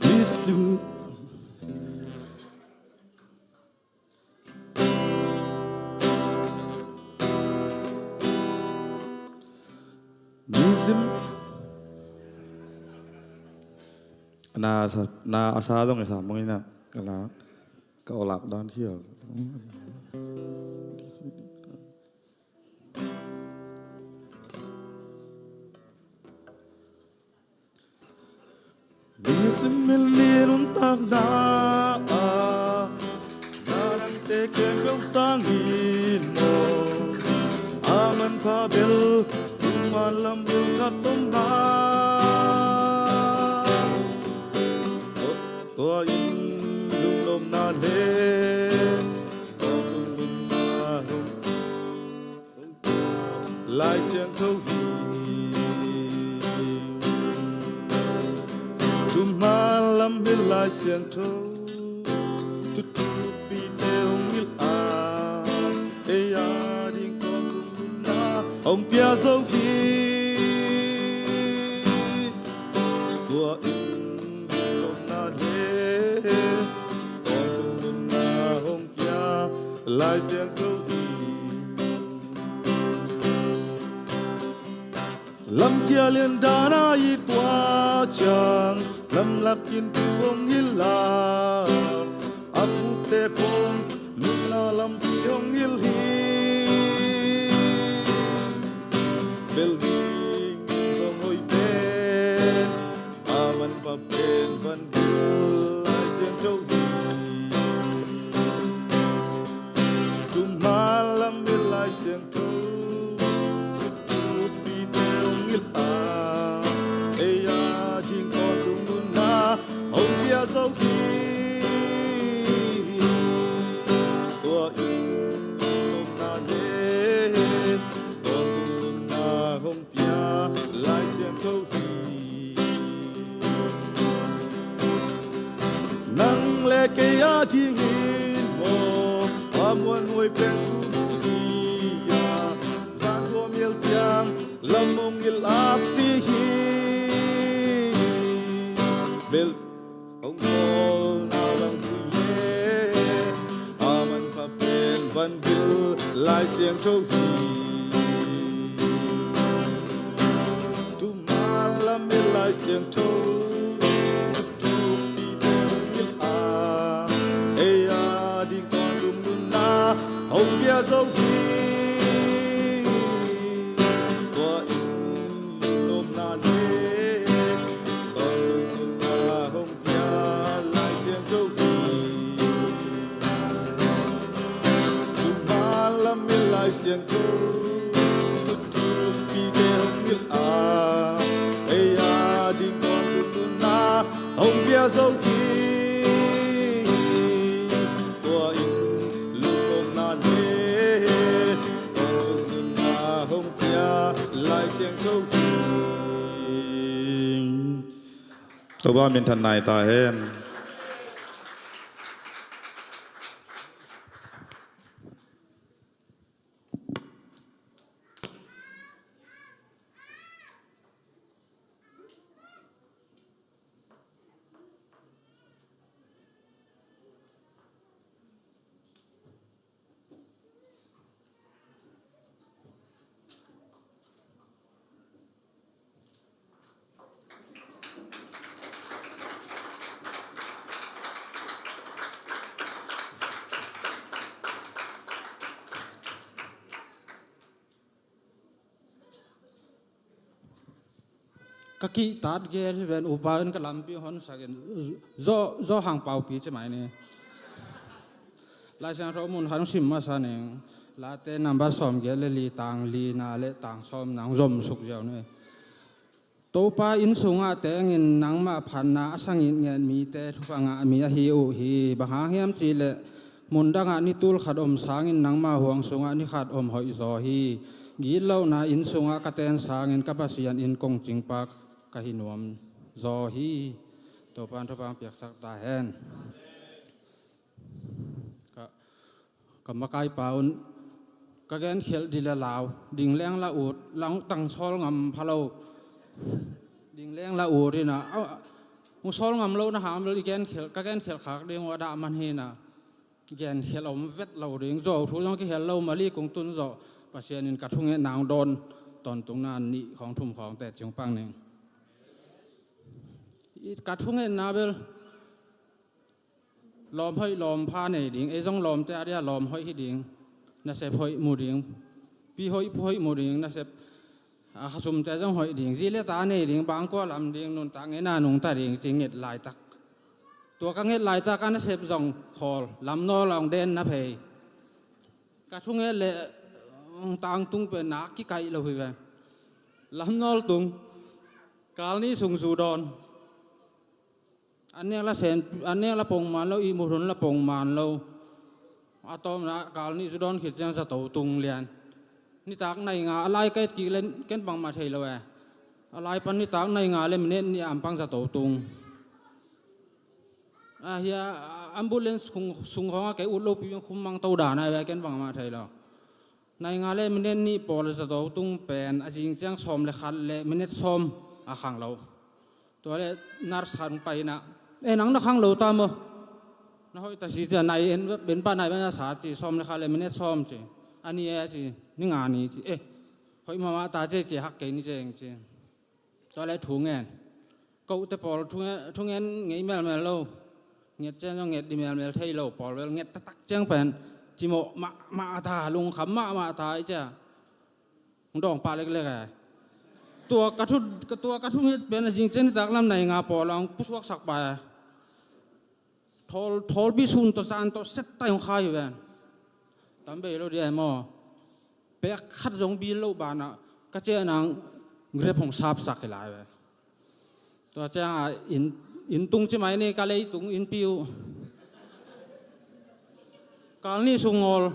Nisim. Nisim. Na sa, na a sa dong i sa mong ina kala ka olak dan khial. Nisim mil ni nuntakna ah na dangte khempeuh sangin maw, a manpha bel nungma lam bel khat om na. Tua in lunglawmna le tua lunglawmna Lai Siangtho hi. Lam hi Lai Siangtho, thuthupi te hong hilh a, ei a ding tawntung nunna hong pia zo hi. Tua in ding lawmna le tawntung nunna hong pia Lai Siangtho hi. Lamkia lian dan a i tua ciang, lamlak in thu hong hilh a, a pute phone nunna lampi hong hilh hi. Bel ding zong hoih pen, a manpha pen van gil Lai Siangtho hi. Thuman lam hi Lai Siangtho, thuthupi te hong hilh a, ei a ding tawntung nunna hong pia zo hi. Tua in lawmna le tawntung nunna hong pia Lai Siangtho hi. Nang le kei a dingin maw, a muanhuai pen thu mu hi a, van tua mial ciang lam hong hilh aksi hi. Bel hong kawlna bang zui le, a manpha pen van gil Lai Siangtho hi. Thuman lam hi Lai Siangtho, thuthupi te hong hilh a, ei a ding tawntung nunna hong pia zo hi. Tua in lawmna le tawntung nunna hong pia Lai Siangtho hi. Thuman lam hi Lai Siangtho, thuthupi te hong hilh a, ei a ding tawntung nunna hong pia zo hi. Tua in lungnopna le tawntung nunna hong pia Lai Siangtho hi. Topa minthan nai ta hen. Ka kihtat gel hi ven, upa in ka lampi hon sakin, Zo, Zo Hang Paupi ci mai ni. Lai Siangtho mun khat hong sim masa ning. Late nambat sawm gel le li, tang li na le tang sawm na hong zom suk ziau ni. Topa inn sungah tengin nangmah phatna a sa ngitnget mite thupha ngah mi ahi uh hi. Bang hang hiam cihleh, mun dangah ni tul khat om sangin nangmah huang sungah ni khat om hoih zaw hi. Gitlohna inn sungah ka ten sangin ka Pasian inn kong cingpak ka hi nuam zaw hi. Topa'n thupha piaksak ta hen. Ka, ka makaipa un ka genkhelh ding le lau, ding leng la ut, lang tang sawl ngam pha lo. Ding leng la ut in a, a, hong sawl ngam lo na hang bel i genkhelh, ka genkhelh khak ding uh a dah man hi na. Genkhelh om vet lo ding, Zo thu zong kihel lo, mali kong tun zawh, Pasian in ka thungetna hong dawn, tawntungna nih khawng thum khawng te cing pang ning. I ka thungetna bel lawm hoih lawm pha nei ding, ei zong lawmte a dia lawm hoih hi ding, nasep hoih mu ding, pi hoih pu hoih mu ding, nasep, a, khasumte zong hoih ding, zi le ta nei ding, bangkua lam ding, nuntak ngeina nungta ding, ci nget laitak. Tua ka nget laitak a nasep zong khawl, lamnawl a hong den na phei. Ka thunget le, mm, tangtung pen nak kikaih lo hi ve. Lamnawl tung, kal ni sung zu dawn. An nek la sen, an nek la pongman lo, ihmut hun la pongman lo. A tawpna kal nih zu dawn khit ciang zato tung lian. Nitak nai nga a lai ka et kik le ken bangmah thei lo e. A lai pan nitak nai nga le minute nih a ampang zato tung. A hia, ambulance sung khawng a kei ut lopi in khum mang to dan a ve, ken bangmah thei lo. Nai nga le minute nih pawl zato tung pen a zing ciang sawm le khat le minute sawm a khang lo. Tua le nurse khat hong pai in ah, "E, nang na khang lo ta maw? Na hoih ta si," ci a, "Nai en, en pah nai bang a sa," ci, "sawm le khat le minute sawm," ci. "A ni e," ci, "Ni nga ni," ci. "E, hoih mahmah ta, ci e, ci e, hak kei ni," ci eng ci. Tua le thu ngen. Kote pawl thu ngen, thu ngen ngei melmel lo. Nget ciang zong nget di melmel thei lo, pawl bel nget taktak ciang pen cimawh mahmah ta, lungkham mahmah ta i cia. Hong dawng pah leklek e. Tua ka thu, tua ka thu nget pen a zing ciang nitak lam nai nga pawl a hong pusuaksak pah e. Thawl, thawlpi sun tawh zan tawh set tai hong khai hi ven. Tam bei lo dia e maw. Pek khat zong bil loh banah ka ciah nang grep hong sapsak hi lai ve. Tua ciangah inn, inn tung ci mai ni, ka leitung innpi uh. Kal nih sung ngawl.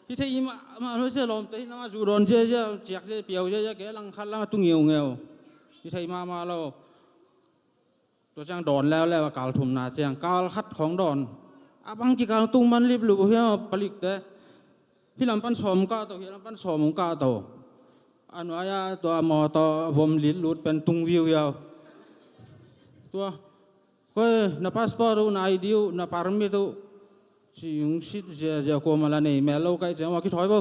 Hi thei mah, mah lo sia lawmte hi lamah zuh dawn ziazia, ciak zia, piau ziazia, kei langkhat lamah tu ngeungeu. Hi thei mahmah lo. Tua ciang dawn leuleu a, kal thumna ciang kal khat khawng dawn. A bang kikal tung man liplup uh hiam a palikte. Hi lam pan sawm kah to, hi lam pan sawm hong kah to. A nuai-ah tua mawtaw vom litlut pen tung viuviau. Tua, "Koi, na passport uh, na I D uh, na permit uh?" Ci hong sit ziazia, kuamah la nei mel lo kaih ciang, "Ua, kithawi bo."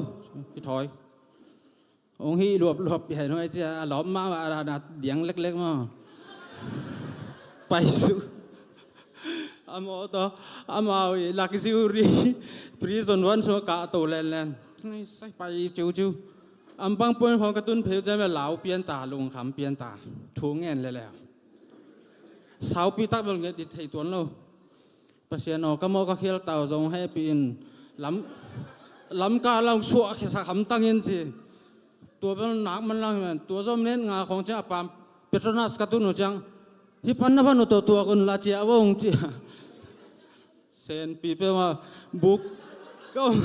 Kithawi. Hong hih luapluap piai nuai cia, a lawp mahmah a, na diang leklek maw. Paisuh. A mawtaw, amau i luxury prison van sungah kah to lenlen. Sai pai ciuciu. Ampang puan khawng ka tun phei uh ciang bel lau pian ta, lungkham pian ta. Thu ngen leleu. Saupi tak bel nget di thei tuan lo. Pasian aw, ka mawh ka khial tau zong hehpih in, lam, lamkah lam suahkhiasak hamtang in ci. Tua bel nak manlang hi men, tua zom net nga khawng ciang a pam Petronas ka tun uh ciang, "Hi pan na pan uh tawh tuak un la ciah vo," hong ci. Senpi peuhmah buk ka om,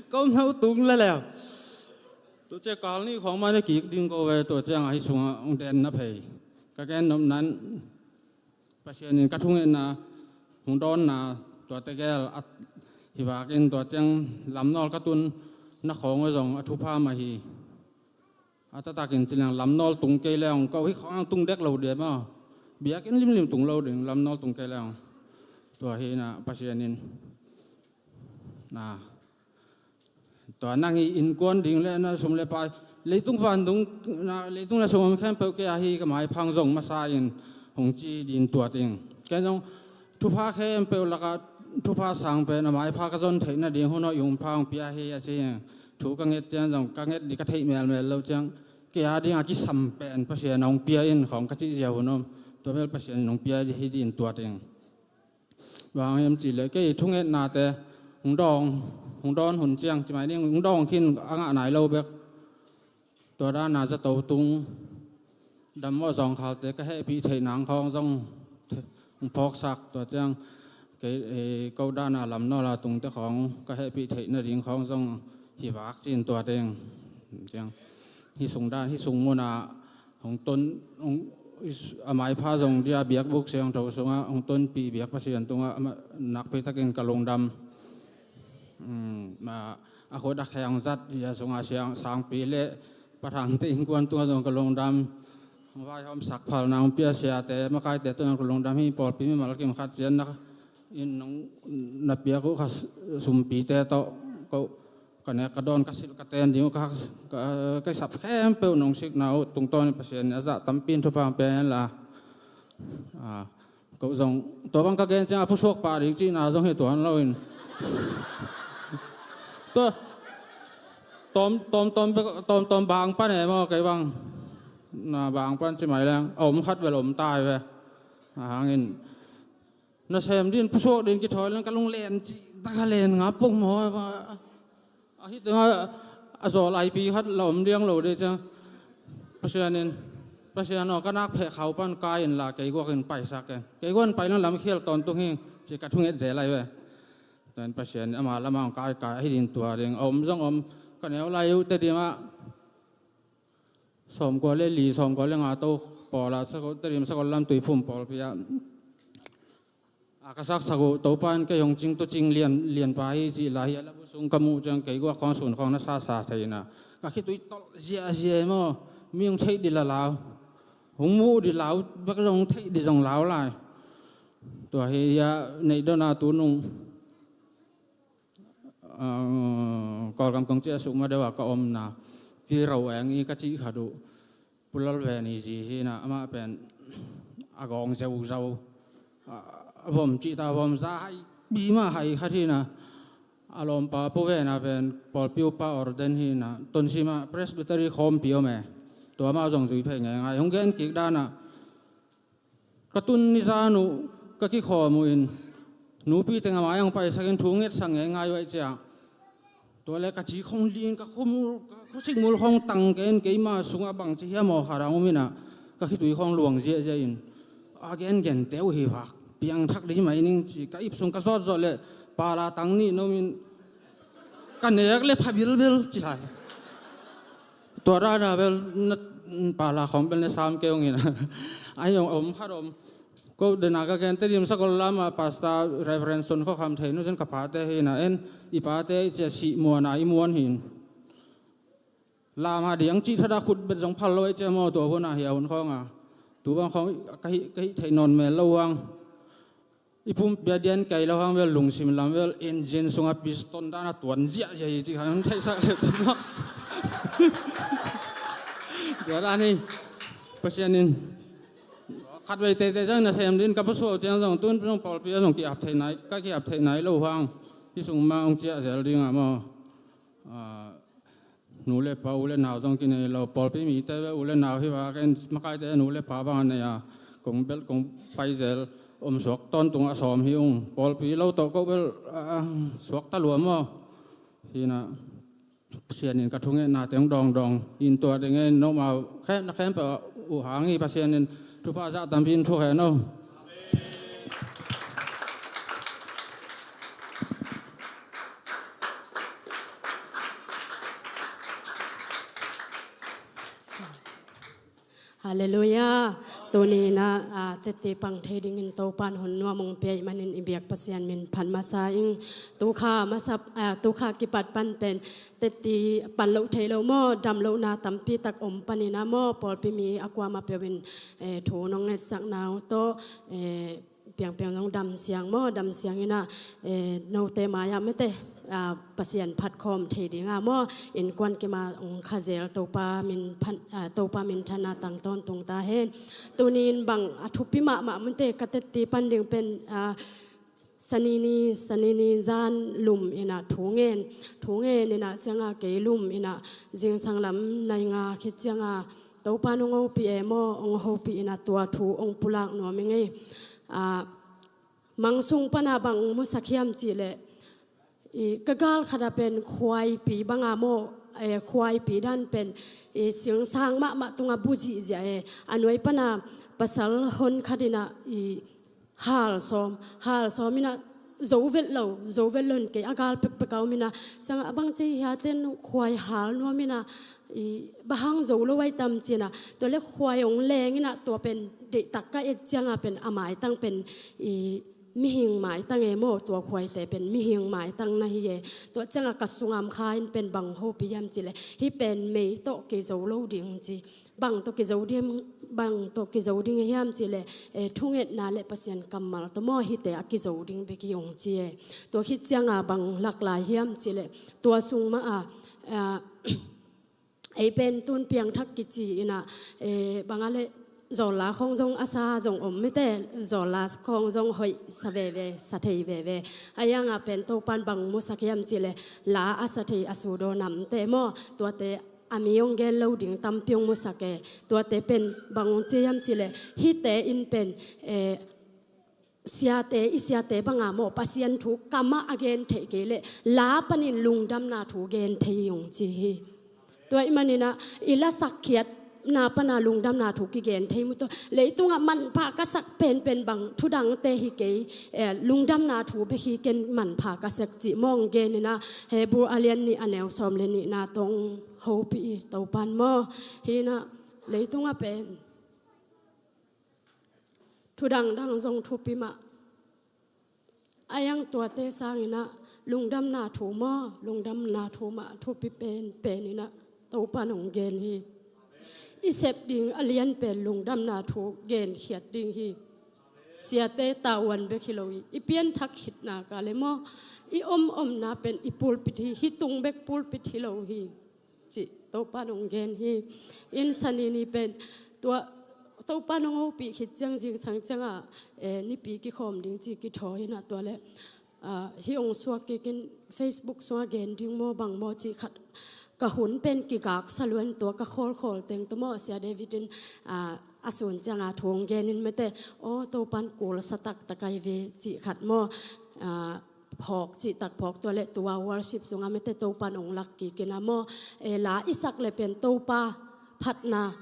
ka om nau tung leleu. Tua ciang kal nih khawng mah na kik ding ko ve, tua ciang a hi sungah hong den na phei. Ka gen nop nan Pasian in ka thungetna hong dawnna tua tegel a hi vakin, tua ciang lamnawl ka tun na khawng uh zong a thupha mah hi. A taktakin ci leng lamnawl tung kei leng ko hi khawng tung dek lo dia maw. Biakinn limlim tung lo ding, lamnawl tung kei leng. Tua hi na Pasian in na Tua nang i innkuan ding le na sum le pai, leitung vantung, na leitung le sum om khempeuh kei a hi, ka maipha hong zong masa in hong ci ding tua ding. Ken zong thupha khempeuh lakah thupha sang pen a maipha ka zon theih nading hun aw i hong pha hong pia hi a ci. Thu ka nget ciang zong ka nget ding ka theih melmel lo ciang kei a ding a kisam pen Pasian hong pia in khawng ka cih zia hun om. Tua bel Pasian hong pia hi ding tua ding. Bang hiam cih leh kei thungetnate hong dawng, hong dawn hun ciang ci mai ding, hong dawng khin a ngah nai lo bek. Tua dana zato tung, dammawh zawngkhalte ka hehpih theih nang khawng zong hong phawksak, tua ciang kei, eh, ko dana lamnawla tungte khawng ka hehpih theih nading khawng zong hi vak cin tua teng. Ciang hi sung dan, hi sung munah hong ton, hong, a maipha zong dia biakbuk siangtho sungah hong tonpih biak Pasian tungah amah nakpi takin ka lungdam. Um, a, a khut a kheng zat dia sungah siang, sangpi le pathangte innkuan tungah zong ka lungdam. Hong vaihawmsak phalna hong pia siate, makaite tungah ka lungdam hi. Pawlpi mimal kim khat cian na, in nong na piak uh kha sumpite tawh ko ka nek ka dawn ka silh ka ten ding uh ka, ka, ka sap khempeuh nong sikna uh tungtawn in Pasian in a zah tampi in thupha hong pia hen la. Ah, ko zong tua bang ka gen ciang a pusuak pah ding cihna zong hi tuan lo in. Tua tawm, tawm, tawm, tawm, tawm bang pan e maw kei bang. Na bang pan ci mai leng a om khat bel om tai ve. A hangin nasem din, pusuak din kithawi leng ka lunglen cih taka len nga pong maw. A hi tengah a zawl aipi khat la om diang lo dih ciang Pasian in, Pasian aw, ka nak pheh khau pan kai in la kei guak in paisak e. Kei guak in pai leng lam khial tawntung hi ci ka thunget zel ai ve. Tuan Pasian in ama lamah hong kaikai a hi din tua ding a om zong om. Ka neu lai uh Tedim ah sawmkua le li, sawmkua le nga to pawlah Tedim sakol lam Tuiphum pawlpi ah A ka saksak uh Topa in kei hong cing tu cing lian, lianpa hi cih lai hi a, labu sung ka muh ciang kei guak khawng sun khawng na sasa thei ina, ka khitui tolh ziahziah hi maw. Mi hong theih dih la lau, hong muh dih lau, bek zong hong theih dih zong lau lai. Tua hi a neih dona tunung Kawlgam kong ciah suk ma deuh a ka omna Pi Ro Eng i ka cih khat uh Pu Lal Ve ni zi hi ina, amah pen a gawng zeuzau, a vom cih ta vom za hai pi mah hai khat hi ina, a lawmpa Pu Ve na pen pawlpi upa ordain hi ina, Tonsim ah Presbytery khawmpi om e. Tua amah zong zui phei ngeingai hong gen kik dan ah ka tun ni zan uh ka kikhawm uh in, nupi teng a mai hong paisak in thu ngetsak ngeingai uh aih ciah. Tua le ka ci khong li in ka khumul, ka khusik mul khong tang ken keima sungah bangci hiam aw khat a um ina, ka khitui khong luang ziahziah in, a gen gen teuh hi vak, piangthak dih mai ning ci, ka ip sung ka zawtzawt le pala tang nih na um in, ka nek le pha bilbil ci lai. Tua dana bel na pala khawng bel na sam kei ung ina. Ai ong om khat om. Ko dena ka gen te dim sakol lama Pastor Reverend Sun Khua Kham thei nu cin ka pate hi ina, en i pate i cia sih muana i muan hin. Lama diang cih thada khut bet zong phal lo i cia maw tua huna hi a hun khawnga. Tu bang khawng ka hih, ka hih theih nawn mel lo uang. I pumpi a dian kei lo hang vel lungsim lam vel engine sunga piston dana tuan ziahziah hi ci khan theihsak le cin maw. Tua dan hi. Pasian in khatvei teitei zang nasem din ka pasuau ciang zong tun zong pawlpi a zong kiap thei nai, ka kiap thei nai lo hang. Hi sung ma ong ciah zel ding a maw. Nu le pa u le nau zong kinei lo, pawlpi mite ve u le nau hi vak en makaite nu le pa bang a nei a, kong belh kong paizel om suak tawntung a sawm hi ung. Pawlpi lo tawh ko belh suak ta lua maw. Hi ina Pasian in ka thungetna teng dawngdawng in tua ding en nomau khem na khem pe uh hang hi. Pasian in thupha zah tampi in thukhen o. Halleluiah. Tuni in ah, ah, teti pang thei dingin Topan hun nuam ong pia ih manin i biak Pasian min phat masa ing. Tukha masa, ah, tukha kipat pan pen teti pan lo thei lo maw, dam lohna tampi tak om panin ah maw, pawlpi mi a kuama peuh in, eh, thu nong ngetsak nau tawh, eh, piangpiang zong dam siang maw, dam siang in ah, eh, note mai-ah mete, ah, Pasian phat khawm thei ding ah maw, innkuan kim ah ong kha zel Topa min phat, ah, Topa min thanna tang tawntung ta hen. Tuni in bang a thupi mahmah mete ka teti pan ding pen, ah, Sanini, Sanini zan lum in ah thu ngen, thu ngen in ah ciang ah kei lum in ah zingsang lam nai nga khit ciang ah Topa nong hopih e maw, ong hopih in ah tua thu ong pulak nuam ing ei. Ah, Mang sung pana bang musak hiam cih leh, i, ka gal khat a pen khuaipi banga maw, eh, khuaipi dan pen, i, singsang mahmah tunga bu zihziah e, a nuai pana pasal hon khat in ah, i, hal sawm, hal sawm in ah zo vet lo, zo vet lo in kei a gal pekpek a om in ah, ciang a bang ci hiaten khuai hal nuam in ah, i, bang hang zo lo ai tam ci in ah, tua le khuai ong leng in ah tua pen deihtak ka et ciang a pen a maitang pen, i, mihing maitang e maw, tua khuaite pen mihing maitang na hi e. Tua ciang a ka sungam kha in pen bang hopih hiam cih leh, hih pen mei tawh kei zo lo ding ci. Bang tawh kei zo ding, bang tawh kei zo ding hiam cih leh, eh, thungetna le Pasian kammal tawh maw, hihte a kei zo ding bek hi ong ci e. Tua khit ciang a bang lak lai hiam cih leh, tua sung mah a, ah, ei pen tun piangthak kici in ah, eh, bang a le zawlla khawng zong a sa zong om mete, zawlla khawng zong hoih sa veve, sa thei veve. A yang a pen Topan bang musak hiam cih leh, la a sa thei a sudaw namte maw, tuate a mi ong gen lo ding tampi ong musak e. Tuate pen bang ong ci hiam cih leh, hihte in pen, eh, siate, i siate banga maw, Pasian thu kamah a gen theih kei leh, la panin lungdamna thu gen thei hi ung ci hi. Tua ih manin ah, i lasak khiatna pana lungdamna thu kigen thei mu tua. Leitungah manpha ka sak penpen bang, thudangte hi kei, eh, lungdamna thu bek hi ken manpha ka sak cih mawng gen in ah, Hebru a lian nih a neu sawm le nihna tawh ong hopih i Topan maw. Hi in ah, leitungah pen thu dangdang zong thupi mah. A iang tuate sanginah lungdamna thu maw, lungdamna thu mah thupi pen peninah Topan hong gen hi. I sep ding a lian pen lungdamna thu genkhiat ding hi. Siate tavuan bek hi lo hi. I pianthak khitna ka le maw, i om omna pen i pulpit hi, hih tung bek pulpit hi lo hi. Cih Topan hong gen hi. In sani ni pen tua Topan hong hopih khit ciang zingsang ciangah, eh, nipi kikhawm ding ci kithawi inah tua le, ah, hih hong suak kikin Facebook sungah gen ding maw bang maw cih khat ka hun pen kigaksa luan tua ka khawlkhawl teng tu maw Sia David in, ah, a sun ciangah thu hong gen in mete, aw Topan kulsa taktak ahi ve cih khat maw, ah, phawk cihtak phawk tua le tua worship sungah mete Topan hong lak kikin a maw, eh, la i sak le pen Topa phatna,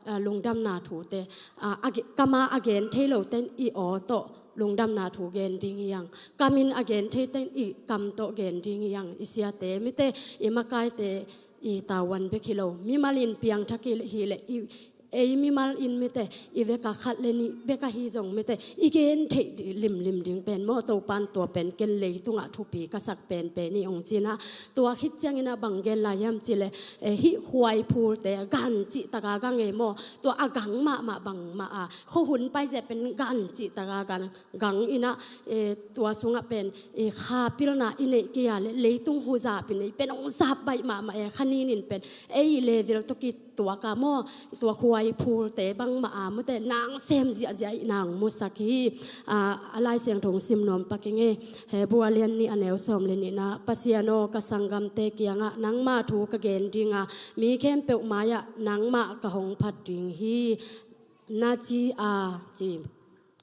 ah, lungdamna thute, ah, a ge-, kama a gen thei lo ten i aw tawh lungdamna thu gen ding hi ang. Kamin a gen thei ten i kam tawh gen ding hi ang. I siate mite, i makaite, i tavuan bek hi lo, mimal in piangthak hi le i ei mimal in mite, i veka khat le nih bek ahi zong mite, i gen theih limlim ding pen maw Topan tua pen ken leitungah thupi ka sak penpen hi hong cinah, tua khit cianginah bang gen lai hiam cih le, eh, hih khuai phulte gan cih taka gang ei maw, tua a gang mahmah bangmah a khuahun paizia pen gan cih taka gan gang inah, eh, tua sungah pen, eh, kha pilna i neih kei a le leitung huzap i neih pen hong zap baih mahmah e, kha ninin pen ei level tawh kituaka maw, tua khuai phulte bangmah a mute nang sem ziahziah i nang musak hi. Ah, a Lai Siangtho hong sim nuam pak ing e. Hebru a lian nih a neu sawm le nihna, Pasian aw, ka sanggamte kiangah nangma thu ka gen dinga mi khempeuh mai-ah nangmah ka hong phat ding hi. Na ci a ci.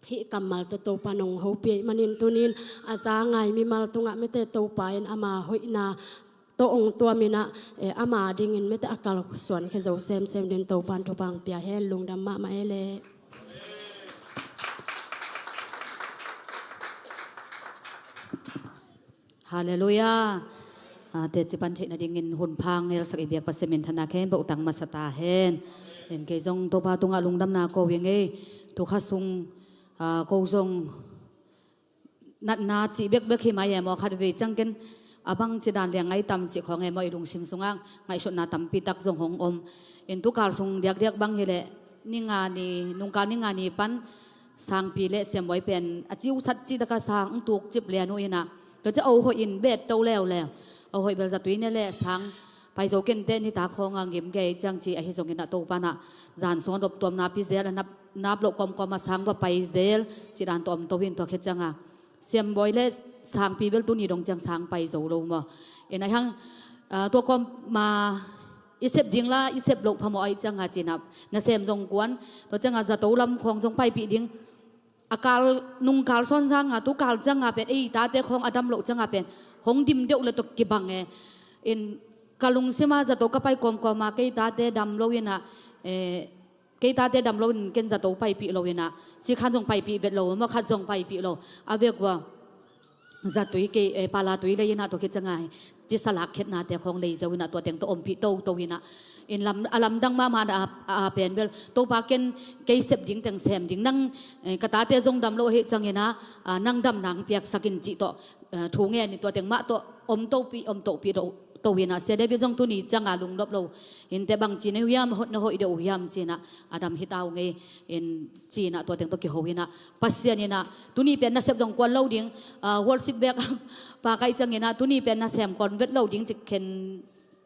Hih kammal tawh Topa nong hopih ahih manin tunin a za ngai mimal tungah mete Topa in ama hoihna tawh ong tuaminah, eh, ama dingin mete a kalsuan khe zo semsem din Topan thupang pia hen lungdam mahmah e le. Halleluiah. Ah, teci pan theih nadingin hun pha ngelsak i biak Pasian minthanna khempeuh tang masa ta hen. En kei zong Topa tungah lungdamna ko ing ei. Tukha sung, ah, ko zong natna cih bekbek hi mai e maw, khat vei ciang ken a bang ci dan liang ngai tam cih khawng e maw, i lungsim sungah ngaihsutna tampi tak zong hong om. En tukal sung diakdiak bang hileh ni nga ni, nungkal ni nga ni pan Sangpi le Siambawi pen a ciusat cih taka sang tuk cip lian uh inah, tua ciah oh hoih in bet to leuleu. Oh hoih bel zatui ne le sang pai zo kente ni ta khawng a ngim kei ciang ci ahi zongin a Topa nah zan sung a doptuamna pi zel, a nap, nap loh kawmkawm a sang va pai zel ci dan tawh om to in tua khe cianga Siambawi le Sangpi bel tuni dong ciang sang pai zo lo maw. Ina hiang, ah, tua kawm ma i sep ding la i sep loh phamawh ahi cianga cinah nasem zong kuan, tua cianga zato lam khawng zong paipih ding. A kal, nungkal sawn zanga tukal cianga pen ei tate khawng a dam loh cianga pen hong dim deuh le tua kibang e. In ka lungsima zato ka pai kawmkawma kei tate dam lo inah, eh, kei tate dam lo in ken zato paipih lo inah, sikhan zong paipih vet lo, makhat zong paipih lo. A vekua zatui kei, eh, palatui lei inah tua khe cianga hi. Tisa lak khetnate khawng lei zo inah tua teng tawh ompih toto inah. In lam, a lamdang mahmah a, a, a pen bel Topa ken kei sep ding teng sem ding nang, eh, ka tate zong dam lo ahi cianginah, ah, nang dam nang piaksak in cih tawh, eh, thu ngen in tua teng mah tawh om topih, om topih to, to inah Sia David zong tuni cianga lungnop lo. Inte bang ci na uh hiam, na hoih deuh uh hiam cinah a dam hita uh ngei in cinah tua teng tawh kiho inah Pasian inah tuni pen nasep zong kuan lo ding, ah, worship bek pa kai cianginah tuni pen nasem kuan vet lo ding cik khen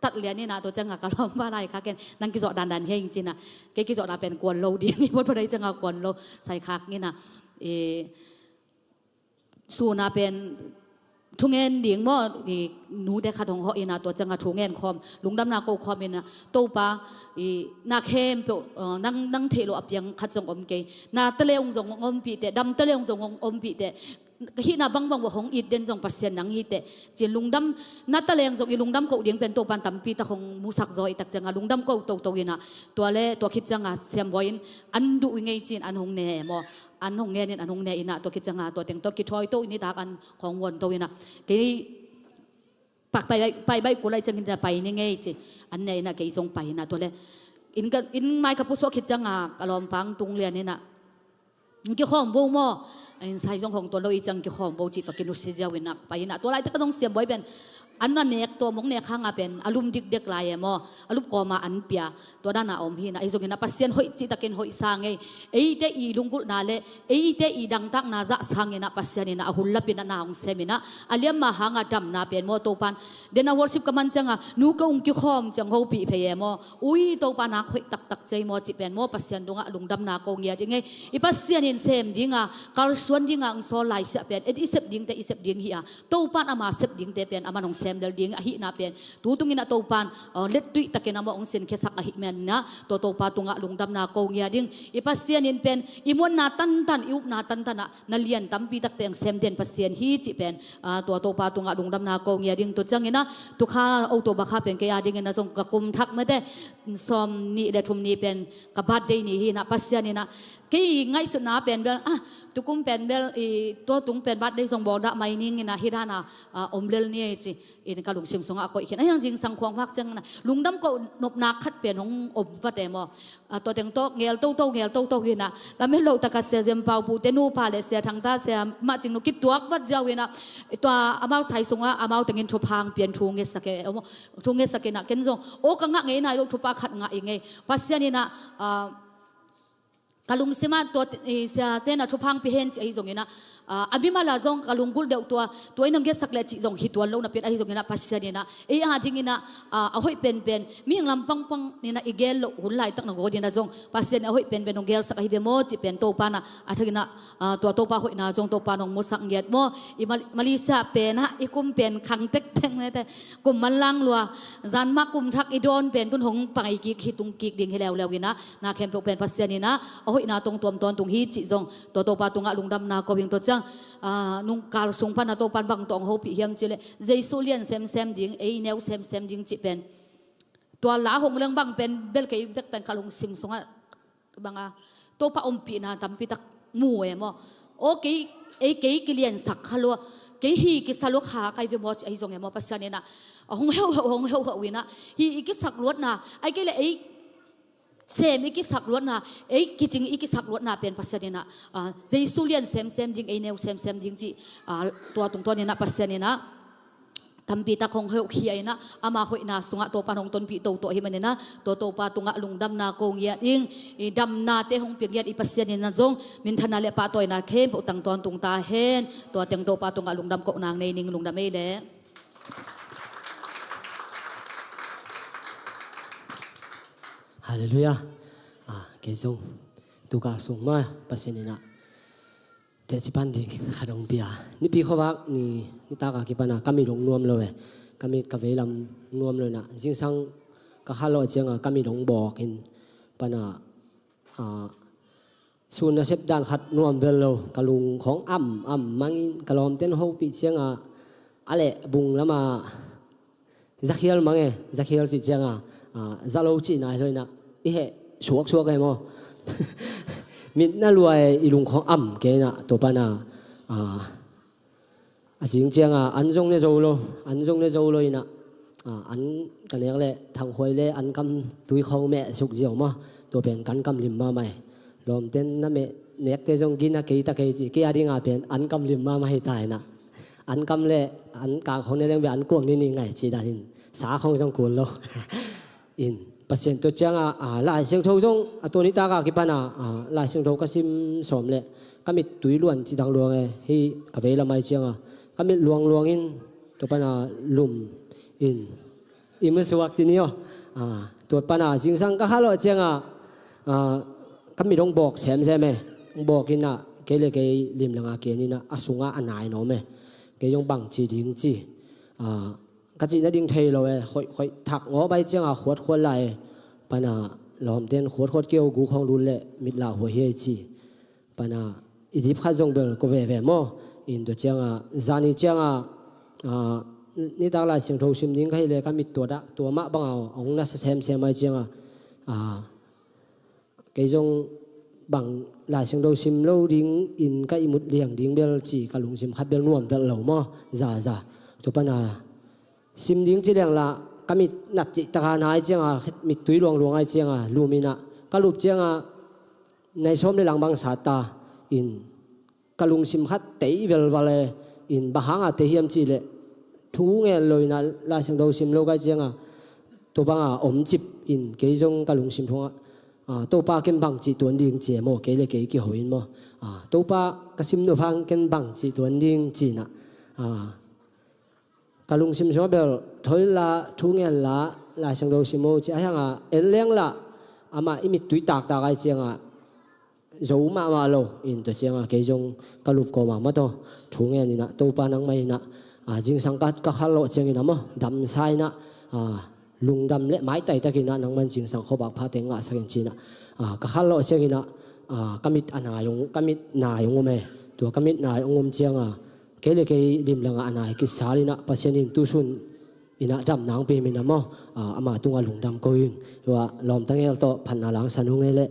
tat lian inah tua cianga ka lawmpa lai kha ken nang kizawh dandan heng cinah kei kizawhna pen kuan lo ding i potpot ahi cianga kuan lo sai khak inah, eh, suna pen thungen ding maw, i nute khat hong hawh inah tua cianga thungen khawm, lungdamna ko khawm inah Topa, i na khempeuh, uh, nang, nang theih loh a piang khat zong om kei. Na taleung zong hong ompih teh, dam taleung zong hong ompih teh, ka hihna bangbang uh hong it den zong Pasian nang hi teh. Cin lungdam, na taleng zong i lungdam koh ding pen Topan tampi tak hong musak zaw i tak cianga lungdam ko toto inah tua le tua khit cianga Siambawi in an duh i ngei cin an hong ne maw. An hong ngenin an hong ne inah tua kicianga tua teng tawh kithawi to in i tak an khawng huan to inah kei pak pai, pai baih kul ahi ciangin pai ni ngei ci. An ne inah kei zong pai inah tua le in ka, in mai ka pusuah khit cianga ka lawmpang tung lian inah kikhawm vo maw. Inn sai zong hong tuan lo i ciang kikhawm bo cih tawh kinusia ziau in ah pai in ah, tua laitak a zong siambuai pen an a nek, tua mong nek hanga pen a lum dikdek lai e maw, a lum kawma an pia, tua dana om hi in ah, ahi zongin ah Pasian hoih cihtakin hoih sa ngei. Eite i lunggulhna le eite i dangtakna zah sangin ah Pasian in ah a hun lapin ah na hong sem in ah, a liamma hanga damna pen maw, Topan, den a worship ka man cianga nu ka ung kikhawm ciang hopih phei e maw, ui Topa nak hoih taktak ciai maw cih pen maw, Pasian tungah lungdamna ko ngiat i ngei. I Pasian in sem dinga, kalsuan dinga hong sawl laisiah pen, et i sep dingte i sep ding hi a, Topan ama sep dingte pen aman hong sem lel ding ahihna pen tu tungin ah Topan, uh, lettuih takin amah hong sinkhiasak ahih manin ah, tua Topa tungah lungdamna ko ngiat ding. I Pasian in pen i muanna tantan, i upna tantan ah na lian tampi takte hong sem den Pasian hi cih pen, ah, tua Topa tungah lungdamna ko ngiat ding. Tua ciangin ah, tukha October kha pen kei a dingin ah zong ka kum thak mete, sawm nih le thum ni pen ka birthday ni hi in ah, Pasian in ah kei ngaihsutna pen bel, ah, tukum pen bel, i, tua tung pen birthday zong bawl dah mai ning in ah, hi dana, ah, om lel ni ei ci in ka lungsim sungah a koih khin. Ahi hang zingsang khuang hak ciangin ah lungdam koh nopna khat pen hong om vat e maw. Ah, tua teng tawh ngel toto, ngel toto hi in ah, lamet loh taka Sia Zem Pau Pu te nupa le Sia Thang ta, Sia Mah Cing nu kituak vat ziau hi in ah, tua amau sai sungah amau tengin thuphang pian thu ngetsak e, thu ngetsak in ah, ken zong aw ka ngah ngei nai loh thupha khat ngah i ngei. Pasian in ah, ah, ka lungsim ah tua, eh, Sia ten ah thuphang pia hen cih ahi zongin ah, ah, a mimal ah zong ka lunggulh deuh tua, tua in hong ngetsak le cih zong hi tuan lo napi in, ahi zongin ah Pasian in ah ei a dingin ah, ah, a hoih penpen, mihing lam pangpang in ah i gel loh hun laitak nangawn in ah zong Pasian in a hoih penpen hong gelsak ahi ve maw cih pen Topa in ah a thak in ah, ah, tua Topa hoihna zong Topa in hong musak ngiat maw. I Mal-, Malaysia pen ah i kum pen khang tektek mete, kum manlang lua, zan mah kum thak i dawn pen tun hong pai kik hi, tung kik ding hi leuleu in ah, na khempeuh pen Pasian in ah a hoihna tawh tuam tawntung hi cih zong tua Topa tungah lungdamna ko ing. Tua ciang, ah, nungkal sung pan ah Topan bang tawh hong hopih hiam cih leh, Jesu lian semsem ding, ei neu semsem ding cih pen, tua la hong leng bang pen bel kei bek pen ka lungsim sungah banga Topa ompihna tampi tak mu e maw. Aw kei, ei kei kiliansak kha lua, kei hi kisa lua kha kai ve maw cih ahi zong e maw, Pasian in ah, ah, hong heuheuh, hong heuheuh in ah, hi i kisak luatna, ahih kei leh ei sem i kisak luatna, ei kicing i kisak luatna pen Pasian in ah, ah, Jesu lian semsem ding, ei neu semsem ding cih, ah, tua tungtawn in ah Pasian in ah tampi tak hong heuhkhia in ah, ama hoihna sungah Topa in hong tonpih toto ahih manin ah, tua Topa tungah lungdamna ko ngiat ing. I damnate hong pia ngiat i Pasian in ah zong minthanna le pahtawina khempeuh tang tawntung ta hen. Tua teng Topa tungah lungdam kohna nei ning, lungdam ei leh. Halleluiah. Ah, kei zong tukal sung mah Pasian in ah teci pan ding khat hong pia. Nipi khuavak ni, nitak a kipan a ka mit hong nuam lo e. Ka mit ka veilam nuam lo in ah, zingsang ka kha lawh ciang a ka mit hong bawk in, pan a, ah, sun nasep dan khat nuam vel lo, ka lung khawng am am mang in, ka lawmte'n hopih ciang a, a leh bung lam a zakhial mang e, zakhial cih ciang a, ah, za lo cihna hi lo in ah, i heh suaksuak e maw. Mit na lua e, i lung khawng am kei in ah, tua pan a, ah, a zing ciang a an zong ne zo lo, an zong ne zo lo in ah, ah, an ka nek leh thangkhuai le an kam tui khawng meh suk ziau maw, tua pen kan kam lim mahmah e. Lawmte'n na meh nekte zong gina kei ta kei ci, kei a ding a pen an kam lim mahmah hi ta in ah, an kam le an kang khawng ne leng ve, an kuang ni ni ngai ci dan in, sa khawng zong kul lo. In, Pasian tua ciang a, ah, Lai Siangtho zong, ah, tua nitak a kipan a, ah, Lai Siangtho ka sim sawm leh ka mittui luan ci dang luang e, hi ka veilam ai ciang a ka mit luangluang in, tua pan a lum in, i musuak ci ni aw. Ah, tua pan a zingsang ka kha lawh ciang a, ah, ka mit hong bawk semsem e, hong bawk in ah, kei le kei limlang a ken in ah, a sungah a nai nawm e. Kei zong bang ci ding ci, ah, ka cih nading thei lo e, khoih khoih thak ngawh bai ciang a khuatkhuat lai e. Pan a lawmte'n khuatkhuat kei aw, guk hong lut leh mit lauhuai hi ei ci. Pan a i dip khat zong bel ko veve maw. In tua ciang a, zani ciang a, ah, nitak Lai Siangtho sim ding ka hih leh ka mit tua dah, tua mah bang a hong nasa semsem ai ciang a, ah, kei zong bang Lai Siangtho sim lo ding in ka ihmut liang ding bel ci, ka lungsim khat bel nuam vel lo maw, za za. Tua pan a sim ding ci leng lah, ka mit nat cih tak a nai ciang a, mittui luangluang ai ciang a, lum in ah, ka lup ciang a, nai sawm le lang bang sat ta in, ka lungsim khat tei velval e. In bang hanga tei hiam cih leh thu ngen lo in ah Laisiangtho sim lo kai cianga tua banga om cip in kei zong ka lungsim thungah, ah, Topa ken bang cih tuan ding ci e maw, kei le kei kiho in maw, ah, Topa ka sim nop hang ken bang cih tuan ding ci in ah, ah, ka lungsim sungah bel thoi la, thu ngen la, Laisiangtho sim o ci a hianga en leng la amah i mittui taktak ai cianga zo mahmah lo in tua cianga kei zong ka lup kawma mataw thu ngen in ah Topa nangmah in ah, ah, zingsang ka, ka khal lawh ciangin ah maw damsa in ah, ah, lungdam le maitai takin ah nangman zingsang khuavak phate ngahsak in ci in ah, ah, ka khal lawh ciangin ah, ah, ka mit a nai ung, ka mit nai ung um e. Tua ka mit nai ung um cianga kei le kei limlanga a nai kisal in ah Pasian in tusun in ah dam nang pia min ah maw, ah, ama tungah lungdam ko ing. Tua lawm tangel tawh phatna langsan ung e leh.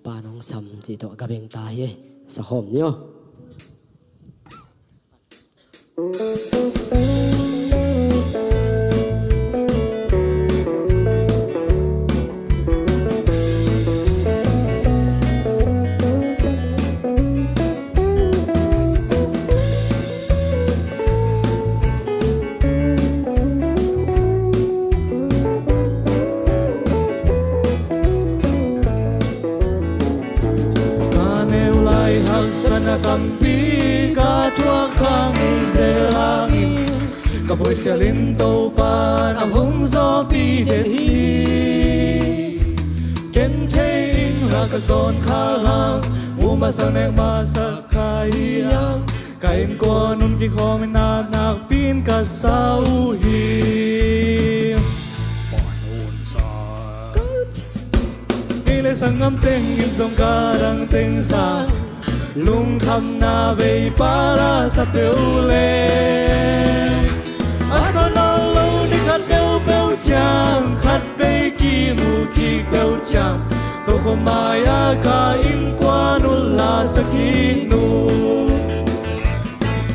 Pa nong sam cih tawh ka beng ta hi. Sakhawm ni aw. Ka neu lai haksatna tampi ka thuak hang i zel hangin ka buaisial in Topa'n a hong zawhpih den hi. Ken thei ing la ka zawn khal hang, mu masa nek masa kha hi hang, ka innkuan hun kikhawm in a nakpi in ka sa uh hi. Kei le sanggam teng in zong ka dang teng sang, lungkhamna vei pala sa peuh leh a sawt nawn lo ni khat peuhpeuh ciang khat vei kimu kik peuh ciang, tokhom mai-ah ka innkuan uh la sa kik un.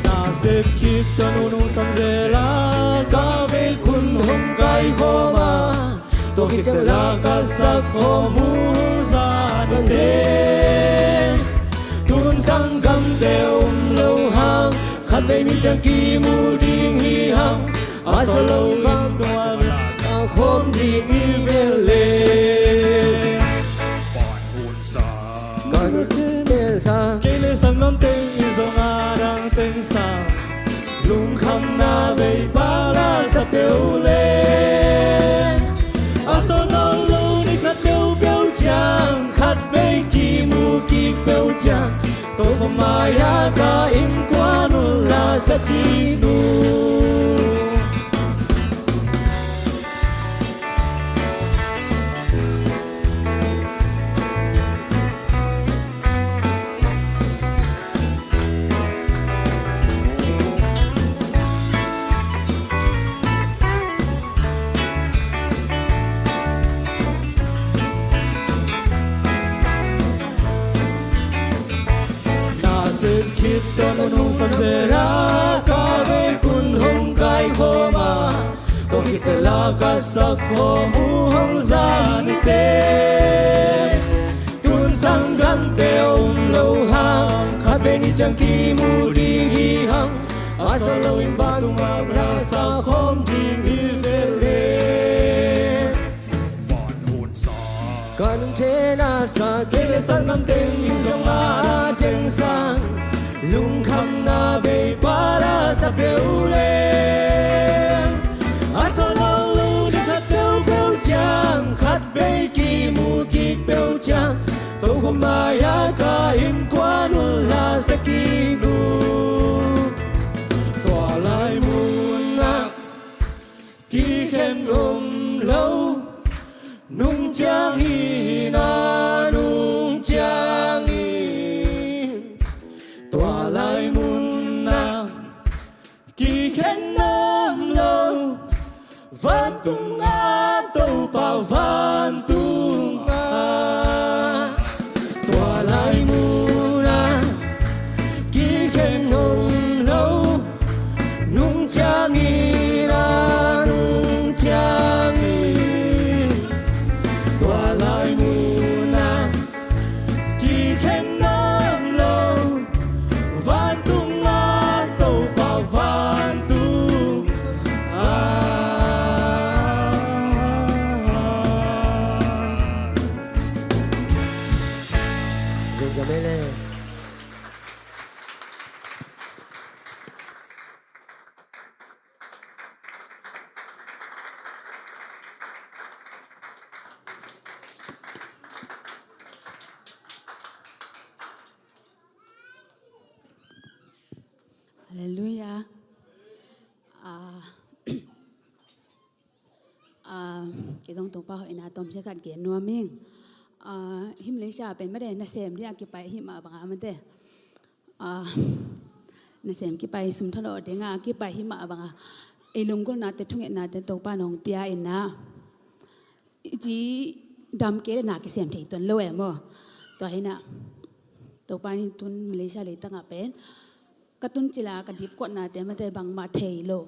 Na sep khit tawh nunung sam zel a ka vei kun hong kaikhawm a, tua khit ciang la ka sak khawm uh zan in teh. Tun sanggamte um lo hang, khat vei ni ciang kimu ding hi hang. A sawt lo bang tua la sak khawm ding hi ve leh. Ka neu teng sang, kei le sanggam teng in zong a dang teng sang, lungkhamna vei pala sa peuh leh a sawt nawn lo ni khat peuhpeuh ciang khat vei kimu kik peuh ciang, tokhom mai-ah ka innkuan uh la sa kik un. Na sep khit tawh nunung sam zel a ka vei kun hong kaikhawm a, tua khit ciang la ka sak khawm uh hong zan in teh. Tun sanggamte um lo hang, khat vei ni ciang kimu ding hi hang. A sawt lo in vantung ah la sak khawm ding hi ve leh. Ka neu teng sang, kei le sanggam teng in zong a dang teng sang, lungkhamna vei pala sa peuh leh a sawt nawn lo ni khat peuhpeuh ciang Kua mai-ah ka innkuan uh la sa kik uh. Tua lai munah kikhen om lo, nung ciangin ah, nung ciangin. Tua lai munah kikhen om lo, vantungah Topa, vantungah. Tua lai munah kikhen om lo, nung ciangin ah, nung ciangin. Tua lai munah kikhen om lo, vantungah Topa, vantungah. Zong ka mele. Halleluiah. Ah, ah, kei zong Topa hoihna tawmsiat khat gen nuam ing. Ah, hih Malaysia pen mate nasem ding a kipai hih mah banga mate. Ah, nasem kipai, sum thalawh ding a kipai hih mah banga ei lunggulhnate, thungetnate Topa in hong pia in ah, i ci dam kei leh na kisem thei tuan lo e maw. Tua hi in ah Topa in tun Malaysia leitangah pen ka tun cil a ka dipkuatnate mate bangmah thei lo.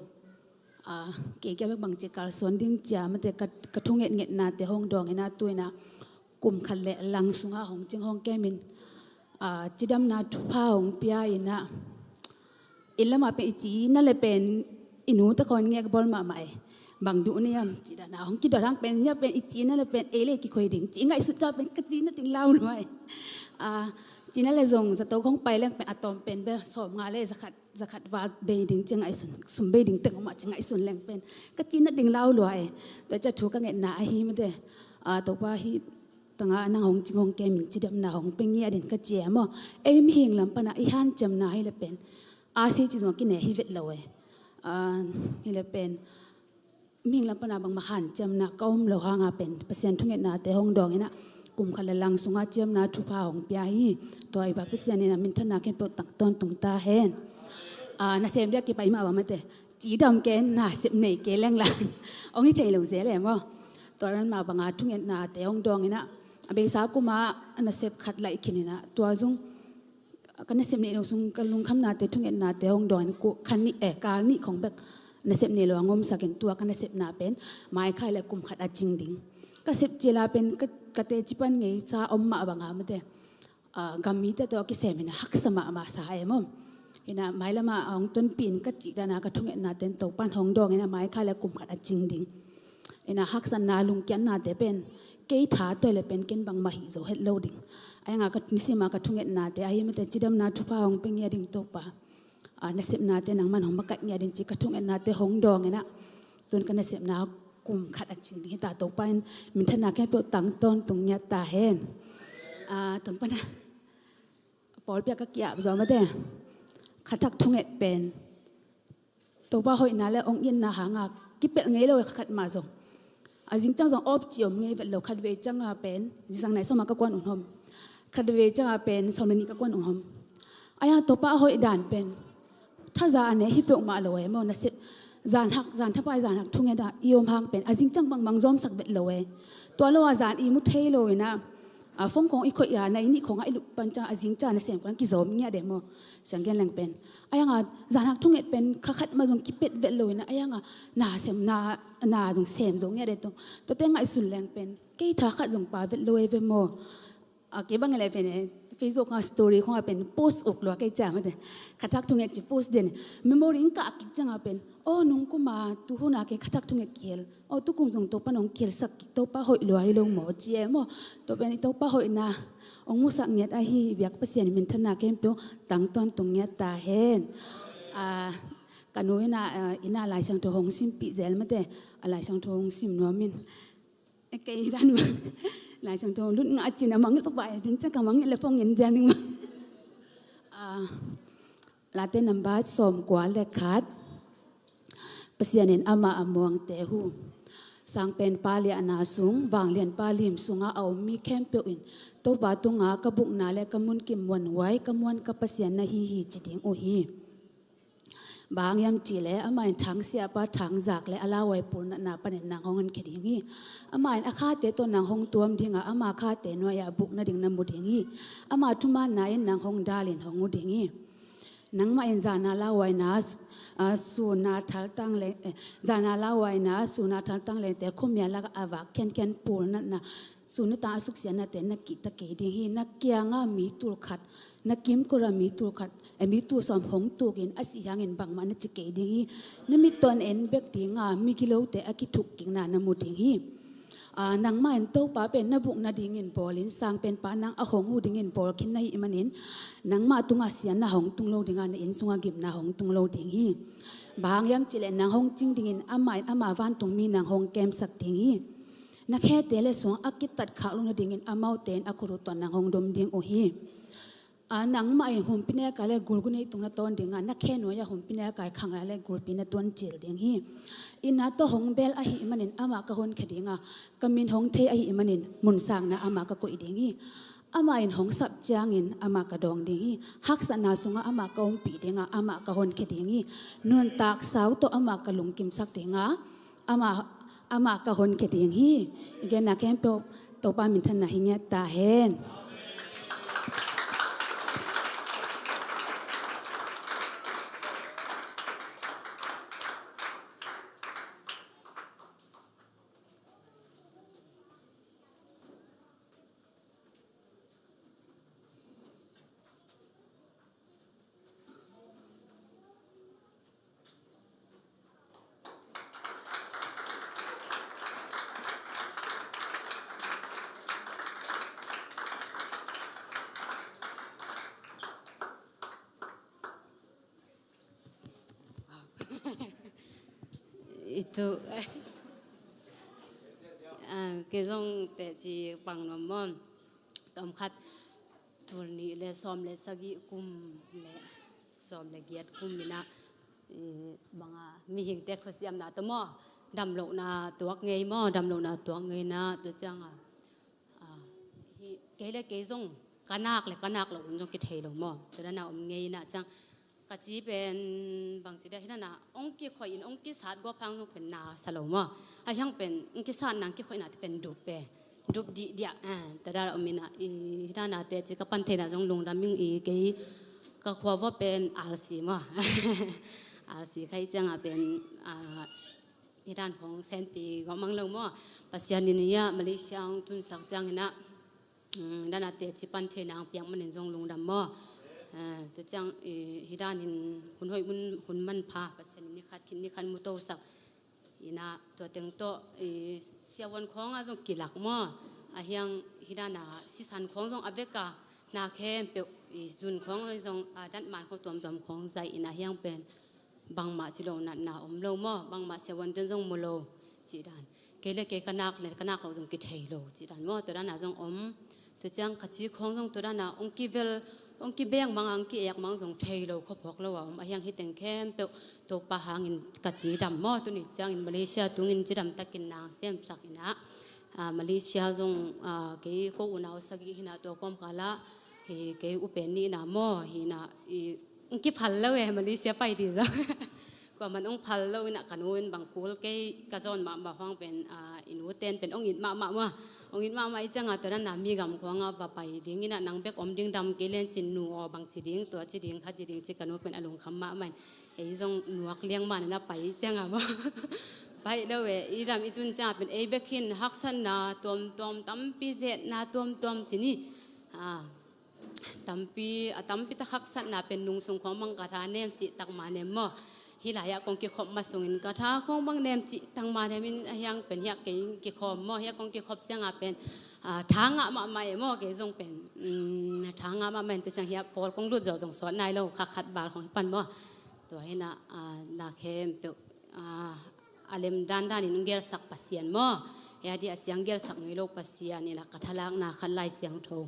Ah, kei kia bek bangci kalsuan ding ci a mate ka, ka thungetngetnate hong dawng in ah tu in ah kum khat le lang sungah hong cing hong kem in, ah, cidamna thupha hong pia in ah, inn lamah pen i ci na le pen i nu te khawng ngek bawl mahmah e. Bang duh na hiam ci dan a hong kidot hang pen, hia pen i ci na le pen ei le kikhuai ding ci ngaihsut ciang pen ka ci nading lau lua e. Ah, ci na le zong zato khawng pai leng pen a tawm pen bel sawmnga le zakhat, zakhat val bei ding ci ngaihsun, sum bei ding teng om a ci ngaihsun leng pen ka ci nading lau lua e. Tua ciang thu ka ngetna ahi mate, ah, Topa hih tangah nang hong cing hong kem in cidamna hong pia ngiat in ka ci e maw. Ei mihing lam pan a i hanciamna hi le pen a si ci zong a kine hi vet lo e. Ah, hi le pen mihing lam pan a bangmah hanciamna ka om lo hang a pen Pasian thungetnate hong dawng in ah kum khat le lang sungah cidamna thupha hong pia hi. Tua i bak Pasian in ah minthanna khempeuh tang tawntung ta hen. Ah, nasem ding a kipai mah bang mate, cidam kei, nasep nei kei leng la hong hi thei lo zel e maw. Tua dan mah banga thungetnate hong dawng in ah, a beisa kumah nasep khat laih khin in ah, tua zong ka nasep nei lo sung ka lungkhamnate, thungetnate hong dawng in, kha nih, eh, kal nih khawng bek nasep nei lo hong omsak in, tua ka nasepna pen maikhai le kum khat a cing ding. Ka sep cil a pen ka, ka teci pan ngeisa om mah banga mate, ah, gam mite tawh kisem in ah haksa mahmah sa e maw. In ah mailam ah hong tonpih in ka cih dan a ka thungetnate in Topa in hong dawng in ah maikhai le kum khat a cing ding. In ah haksatna lungkiatnate pen kei tha tawh le pen ken bangmah hih zo het lo ding. Ahi hang a ka nisim a ka thungetnate ahi mate cidamna thupha hong pia ngiat ding Topa. Ah, nasepnate nangman hong makaih ngiat ding ci ka thungetnate hong dawng in ah tun ka nasepna kum khat a cing ding hi ta. Topa in minthanna khempeuh tang tawntung ngiat ta hen. Ah, tun pan a pawlpi a ka ki-ap zaw mate, khathak thunget pen Topa hoihna le hong itna hanga kipelh ngei lo e, kha khat mah zong. A zing ciang zong awp ci om ngei vet lo, khatvei ciang a pen zingsang nai sawm a ka kuan un hom. Khatvei ciang a pen sawm le nih ka kuan un hom. Ahi hang Topa a hoih dan pen thaza a ne hi peuhmah lo e maw, nasep zan hak, zan thapai, zan hak thunget a i om hang pen a zing ciang bangbang zawmsak vet lo e. Tua lo a zan i mu thei lo in ah, a, phone khawng i khoih a, nai nih khawng a i lup pan ciang a zing ciang nasem khawng kizawm ngiat e maw. Siang gen leng pen ahi hang a zan hak thunget pen kha khat mah zong kipet vet lo in ah, ahi hang a na sem, na, na zong sem zo ngiat e tawh. Tuate ngaihsun leng pen kei tha khat zong pha vet lo e ve maw. A, kei bang e le pen e, Facebook a story khawng a pen post uk lua kei ciang mate. Khathak thunget ci post den. Memory in kah kik ciang a pen, aw, nung kum a tu hun a kei khathak thunget kihel. Aw, tu kum zong Topa in hong kihelsak kik, Topa hoih lua hi lo maw ci e maw. Tua pen i Topa hoihna hong musak ngiat ahi, biak Pasian minthanna khempeuh tang tawntung ngiat ta hen. A, ka nu in ah, a, inn ah Lai Siangtho hong simpih zel mate. A, Lai Siangtho hong sim nuam in. Kei dan ma. Lai Siangtho lut ngah cin a mangngilh pah pah e, din ciang ka mangngilh le pong in ziang ding ma. Ah, Late nambat sawmkua le khat. Pasian in amah a muangte uh. Sangpenpa liahna sung, vanglianpa lim sungah a om mi khempeuh in Topa tungah ka bukna le ka munkim muanhuai, ka muan ka Pasian na hi hi ci ding uh hi. Bang hang hiam cih leh amah in thangsiahpa thangzak le a lauhuai pulnatna panin nang hong honkhia ding hi. Amah in a khate tawh nang hong tuam ding a, ama khate nuai-ah buk nading na mu ding hi. Ama thumaanna in nang hong dalin hong uh ding hi. Nangmah in zan a lauhuaina, ah, sun a thaltang leng, eh, zan a lauhuaina, sun a thaltang lengte khuamial lakah a vak khenkhen pulnatna, sun a tang a suksiatnate na kihta kei ding hi. Na kiangah mi tulkhat, na kimkul ah mi tulkhat, eh, mi tulsawm hong tukin a sih hangin bangmah na ci kei ding hi. Na mit tawh na en bek ding a, migilote a kithukkikna na mu ding hi. Ah, nangmah in Topa pen na buk nadingin bawlin, Sangpenpa nang a hong uh dingin bawl khin na hih manin, nangmah tungah siatna hong tung lo ding a, na inn sungah gimna hong tung lo ding hi. Bang hang hiam cih leh nang hong cing dingin amah in ama vantungmi nang hong kemsak ding hi. Na khete le sungah a kitatkhak loh nadingin amaute in a khut uh tawh nang hong dom ding uh hi. Ah, nangmah in humpinelkai le gulgu nei tung na tawn ding a, na khe nuai-ah humpinelkai, khanglai le gulpi na tuancil ding hi. Inn ah tawh hong bel ahih manin amah ka honkhia ding a, ka min hong thei ahih manin munsakna amah ka koih ding hi. Amah in hong sap ciangin amah ka dawng ding hi. Haksatna sungah amah ka ompih ding a, amah ka honkhia ding hi. Nuntak sau tawh amah ka lungkimsak ding a, amah, amah ka honkhia ding hi. I genna khempeuh Topa minthanna hi ngiat ta hen. Itu, ah, kei zong teci pang nuam maw. Tawm khat, tul nih le sawm le sagih kum le sawm le giat kum in ah, eh, bang a, mihingte khuasiamna tawh maw, damlohna tuak ngei maw, damlohna tuak ngei in ah, tua ciang a, ah, hi, kei le kei zong ka nak le ka nak loh hun zong kithei lo maw, tua dan a om ngei in ah ciang, ka ci pen bangci dia, hi dan a hong kikhoih in hong kisat gawp hang zong pen na sa lo maw. Ahi hang pen hong kisat nang kikhoihna te pen dup pe, dup dihdiah, ah, tua dan a om in ah, i, hi dan a teci ka pan theihna zong lungdam ing. I, kei ka khua vua pen R C maw. R C khai ciang a pen, ah, hi dan khong senpi gawh mang lo maw. Pasian in hiah Malaysia hong tunsak ciang in ah, mm, dan a teci pan theihna hong piak manin zong lungdam maw. Eh, tua ciang, eh, hi dan in hun hoih mun, hun manpha Pasian in ni khat khit ni khat mu tosak in ah, tua teng tawh, eh, siavuan khawng ah zong kilak maw. Ahi hang hi dan a sisan khawng zong a vek a, na khempeuh, eh, zun khawng zong, ah, datman khawng tuamtuam khawng zaih in ah, ahi hang pen bangmah ci loh natna om lo maw, bangmah siavuante'n zong mu lo cih dan. Kei le kei ka nak le ka nak loh zong kithei lo cih dan maw, tua dan a zong om. Tua ciang ka ci khawng zong tua dan a hong kivel, hong kibeng mang, hong ki-ek mang zong thei lo, khuaphawk lo a om. Ahi hang hi teng khempeuh Topa hangin ka cidam maw. Tuni ciangin Malaysia tungin cidam takin nang semsak in ah, ah, Malaysia zong, ah, kei ko unau sagih hi in ah, tua kawmkal ah, hi, kei u pen nih in ah maw, hi in ah, i, hong kiphal lo e, Malaysia pai ding zong. Kuaman hong phal lo in ah, ka nu in bang kul kei, ka zawn mahmah hang pen, ah, i nute'n pen hong it mahmah maw. Hong it mahmah i ciang a, tua dan a mi gam khawng ah va pai ding in ah, nang bek om ding dam kei len cin nu aw, bang ci ding, tua ci ding, kha ci ding ci, ka nu pen a lungkham mahmah in. Ei zong nuak liang man in ah pai i ciang a maw. Pai lo e, i dam i tun ciang a pen ei bek hi in haksatna tuamtuam tampi, zetna tuamtuam ci ni. Ah, tampi, a tampi tak haksatna pen nung sung khawng bang ka tha nem cih tak mah nem maw. Hih lai-ah kong kikhop ma sungin ka tha khawng bang nem cih tak mah nem in, ahi hang pen hiah kei kikhawm maw, hiah kong kikhop ciang a pen, ah, tha ngah mahmah e maw, kei zong pen, mm, tha ngah mahmah in, tua ciang hiah pawl kong lut zawh zong sawt nai lo, kha khat val khawng hi pan maw. Tua hi in ah, ah, na khempeuh, ah, a lem dandan in hong gelsak Pasian maw. Ei a dih a siang gelsak ngei lo Pasian in a ka thalakna khat Lai Siangtho,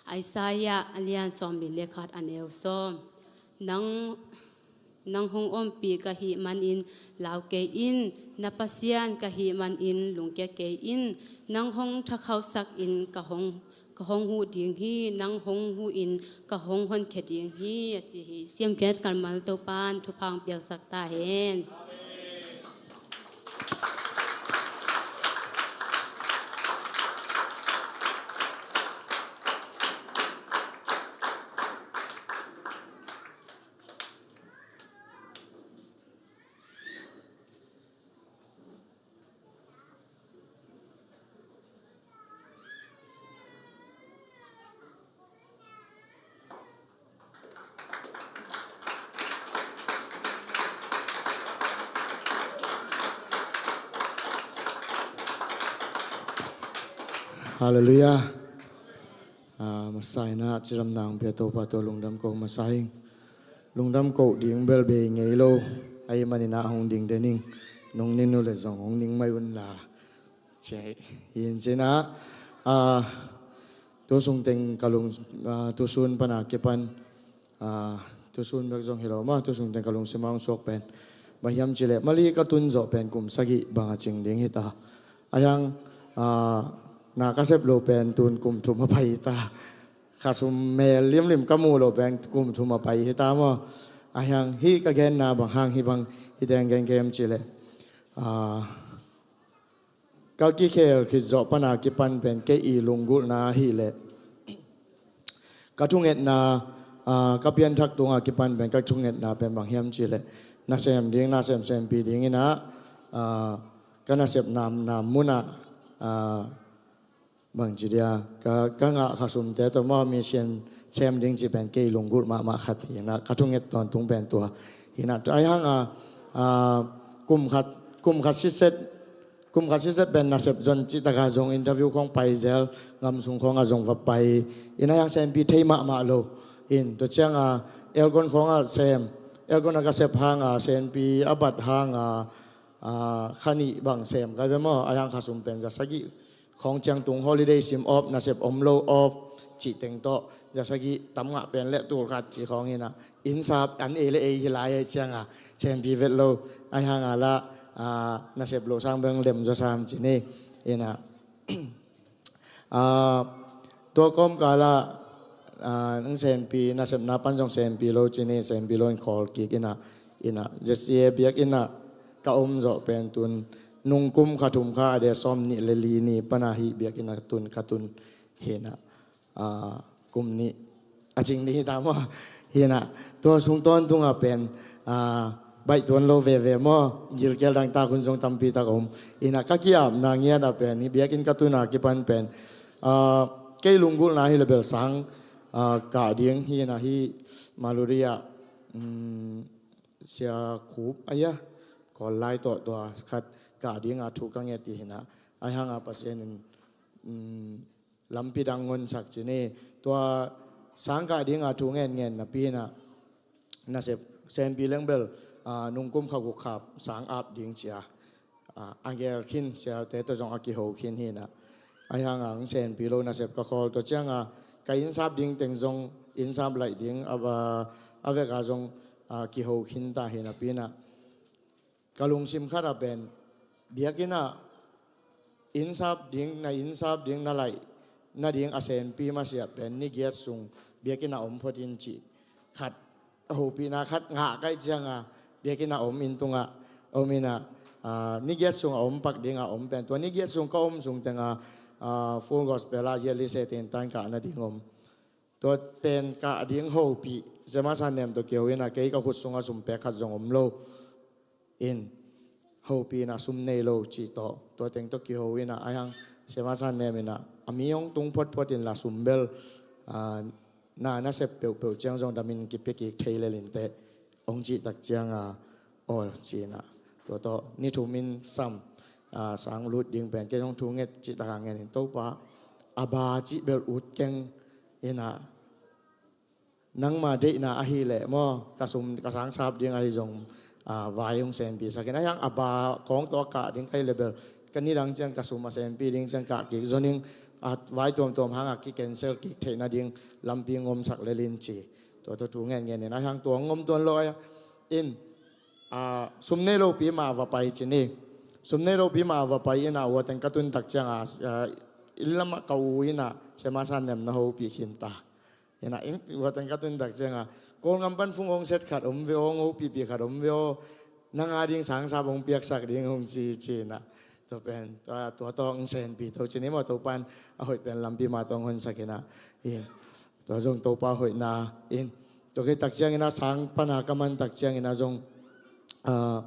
Isaiah a lian sawmli le khat a neu sawm. Nang, nang hong ompih ka hih manin lau kei in, na Pasian ka hih manin lungkia kei in, nang hong thakhausak in ka hong, ka hong huh ding hi, nang hong huh in ka hong honkhia ding hi, a ci hi. Siampi kammal Topan thupha hong piaksak ta hen. Halleluiah. Ah, masa in ah cidamna hong pia Topa tawh lungdam ko masa ing. Lungdam ko ding bel bei ngei lo ahih manin ah hong ding den ing. Nong ning uh leh zong hong ning mai un la. Ci hi in ci in ah, ah, tu sung teng ka lung, ah, tu sun pan a kipan, ah, tu sun bek zong hi lo maw, tu sung teng ka lungsim ah hong suak pen bang hiam cih leh Malay ka tun zawh pen kum sagih bang a cing ding hi ta. Ahi hang, ah, na ka sep loh pen tun kum thum a pai hi ta. Khasum mel limlim ka muh loh pen kum thum a pai hi ta maw. Ahi hang hih ka genna bang hang hih bang hih teng gen kem cih leh, ah, ka kikhel khit zawh pan a kipan pen kei i lunggulhna ahih leh ka thungetna, ah, ka pianthak tung a kipan pen ka thungetna pen bang hiam cih leh nasem ding, nasem sempi ding in ah, ah, ka nasepna, na mun ah, ah, bang ci dia, ka, ka ngah khasumte tawh maw mi sem, sem ding cih pen kei lunggulh mahmah khat hi in ah ka thunget tawntung pen tua hi in ah. Ahi hang a, ah, kum khat, kum khat sitset, kum khat sitset pen nasep zon cih tak a zong interview khawng pai zel, gam sung khawng a zong va pai in ah, ahi hang sempi thei mahmah lo in, tua ciang a aircon khawng a sem, aircon a ka sep hang a sempi a bat hang a, ah, kha nih bang sem ka hi ve maw. Ahi hang khasum pen za sagih khawng ciang tung, holiday sim off, nasep om lo off cih teng tawh za sagih, tam ngah pen leh tul khat cih khawng hi in ah, inn sap an ei leh ei hi lai ahih ciang a sempi vet lo. Ahi hang a lah, ah, nasep loh sang beng lem zaw sam ci ni in ah. Ah, tua kawmkal ah, ah, nang sempi, nasepna pan zong sempi lo ci ni, sempi lo in khawl kik in ah, in ah, Z C A biakinn ah ka om zawh pen tun nung kum kha thum kha a dia sawm nih le li ni pan a hih biakinn ah tun ka tun hi in ah, ah, kum nih a cing ding hi ta maw. Hi in ah, tua sung tawntung a pen, ah, baih tuan lo veve maw, gilkial dangtak hun zong tampi tak om. Hi in ah, ka ki-apna ngiat a pen, hih biakinn ka tun a kipan pen, ah, kei lunggulhna hi leh bel sang, ah, kah ding hi in ah, hih Maluri ah, um, Sia Khup, aya, Kawl lai tawh tua khat kah ding a thu ka nget hi in ah. Ahi hang a Pasian in, um, lampi dang honsak ci ni. Tua sang kah ding a thu ngenngen napi in ah, nasep sempi leng bel, ah, nung kum kha guk kha sang ap ding ci a, ah, a gel khin, siate tawh zong a kiho khin hi in ah. Ahi hang a hong sempi lo, nasep ka khawl, tua ciang a ka inn sap ding teng zong, inn sap laih ding a, a, a vek a zong, ah, kiho khin ta hi napi in ah, ka lungsim khat a pen biakinn ah inn sap ding, na inn sap ding, na laih nading a sempi masiah pen ni giat sung biakinn ah om phot in cih khat, hopihna khat ngah ka hih ciang a, biakinn ah om, inn tungah om in ah, ah, ni giat sung a om pak ding a om pen, tua ni giat sung ka om sung teng a, ah, Full Gospel ah Yelise ten tan kah nading om. Tua pen kah ding hopih, Sia Masa Nem tawh kiho in ah, kei ka khut sung a sum pek khat zong om lo in, hopih in ah sum nei lo cih tawh, tua teng tawh kiho in ah, ahi hang Sia Masa Nem in ah, a mi hong tung photphot in la sum bel, ah, na, nasep peuhpeuh ciang zong dam in kipia kik thei lel in teh, hong cih tak ciang a, aw ci in ah, tua tawh ni thum in sam, ah, sang lut ding pen, kei zong thu nget cih tak a ngen in, Topa, a ba cih bel ut keng in ah, nangma deihna ahih leh maw, ka sum, ka sang sap ding ahi zong, ah, vai hong sempi sak in, ahi hang a ba kawng tawh a kah ding ka hih leh bel, ka nidang ciang ka sum a sempi ding ciang kah kik zoning, a vai tuamtuam hangah ki cancel kik theih nading lampi ngomsak lel in ci. Tua tua thu ngen ngen in a hang tua ngom tuan lo a in, a, sum nei lopi mah va pai ci ni. Sum nei lopi mah va pai in a ua teng ka tun tak ciang a, a, inn lamah ka u in a sema san nem na hopi khin ta. Ina inn ua teng ka tun tak ciang a Kawlgam pan fung hong set khat om ve aw, hong hopihpih khat om ve aw, nang a ding sang sa bong piaksak ding hong ci ci ina. Tua pen tua tua tawh hong senpi to ci ni maw, Topan a hoih pen lampi mah tawh hong honsak ina. In tua zong Topa hoihna in tua kei tak ciang ina sang pana ka man tak ciang ina zong, ah,